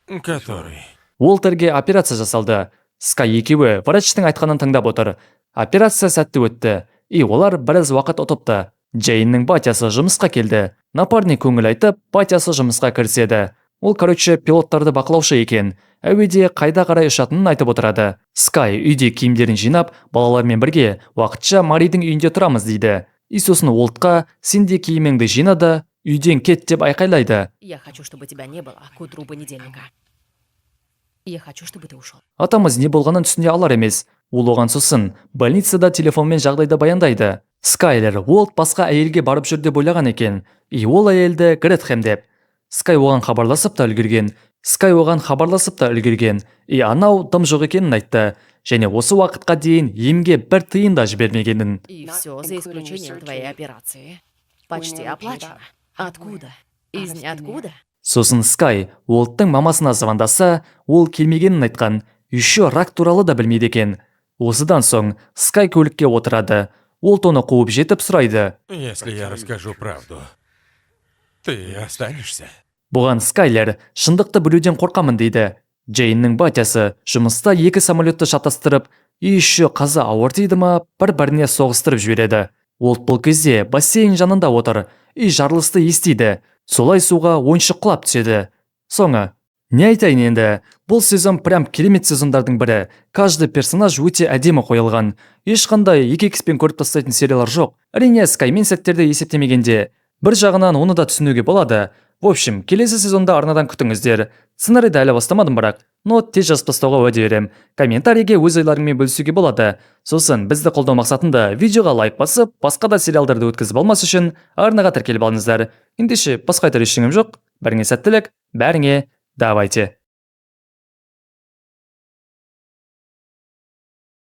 Который? Уолтерге операция жасалды. Скай екеуі врачтың айтқанын тыңдап отыр. Операция сәтті өтті, и олар біраз уақыт ұтыпты. Джейннің батясы жұмысқа келді. Напарник көңіл айтып, батясы жұмысқа кіріседі. Ол, короче, пилоттарды бақылаушы екен. Әуеде қайда қарай ұшатынын айтып отырады. Скай үйде киімдерін жинап, балалармен бірге уақытша Маридің үйінде тұрамыз дейді. И сосын Уолтқа сен де киіміңді жина да, үйден кет деп айқайлайды. Я хочу, чтобы тебя не было к утру понедельника. Я хочу, чтобы ты ушел. Атамыз не болғанын түсіне алар емес. Ол оған сосын больницада телефонмен жағдайды баяндайды. Скайлер Уолт басқа әйелге барып жүр деп ойлаған екен. И ол әйелді Гретхем деп. Скай оған хабарласып та үлгерген. Скай оған хабарласып та үлгерген. И анау дым жоқ екенін айтты. Және осы уақытқа дейін емге бір тиын да жібермегенін. И все за исключением твоей операции. Почти оплачено. Откуда? Из ниоткуда? Сосын Скай Уолттың мамасына звондаса, ол келмегенін айтқан. Еще рак туралы да білмейді екен. Осыдан соң Скай көлікке отырады. Уолт оны қуып жетіп сұрайды. Если я расскажу правду, ты останешься? Бұған Скайлер шындықты білуден қорқамын дейді. Джейннің батясы жұмыста екі самолетті шатастырып, и еще қазы ауыр тиді ма, бір-біріне соғыстырып жібереді. Уолт бұл кезде бассейн жанында отыр, и жарылысты естиді. Солай суға ойыншық құлап түседі. Соңы. Не айтайын енді, бұл сезон прям керемет сезондардың бірі. Каждый персонаж өте әдемі қойылған. Ешқандай 2 пен көріп тастайтын сериялар жоқ. Әрине, Скаймен сәттерді есептемегенде. Бір жағынан оны да түсінуге болады. В общем, келесі сезонда арнадан күтіңіздер. Сценарийді әлі бастамадым бірақ, но тез жазып тастауға уәде берем. Комментарийге өз ойларыңмен бөлісуге болады. Сосын бізді қолдау мақсатында видеоға лайк басып, басқа да сериалдарды өткізіп алмас үшін арнаға тіркеліп алыңыздар. Ендеше, басқа айтар ештеңем жоқ. Бәріңе сәттілік, бәріңе давайте.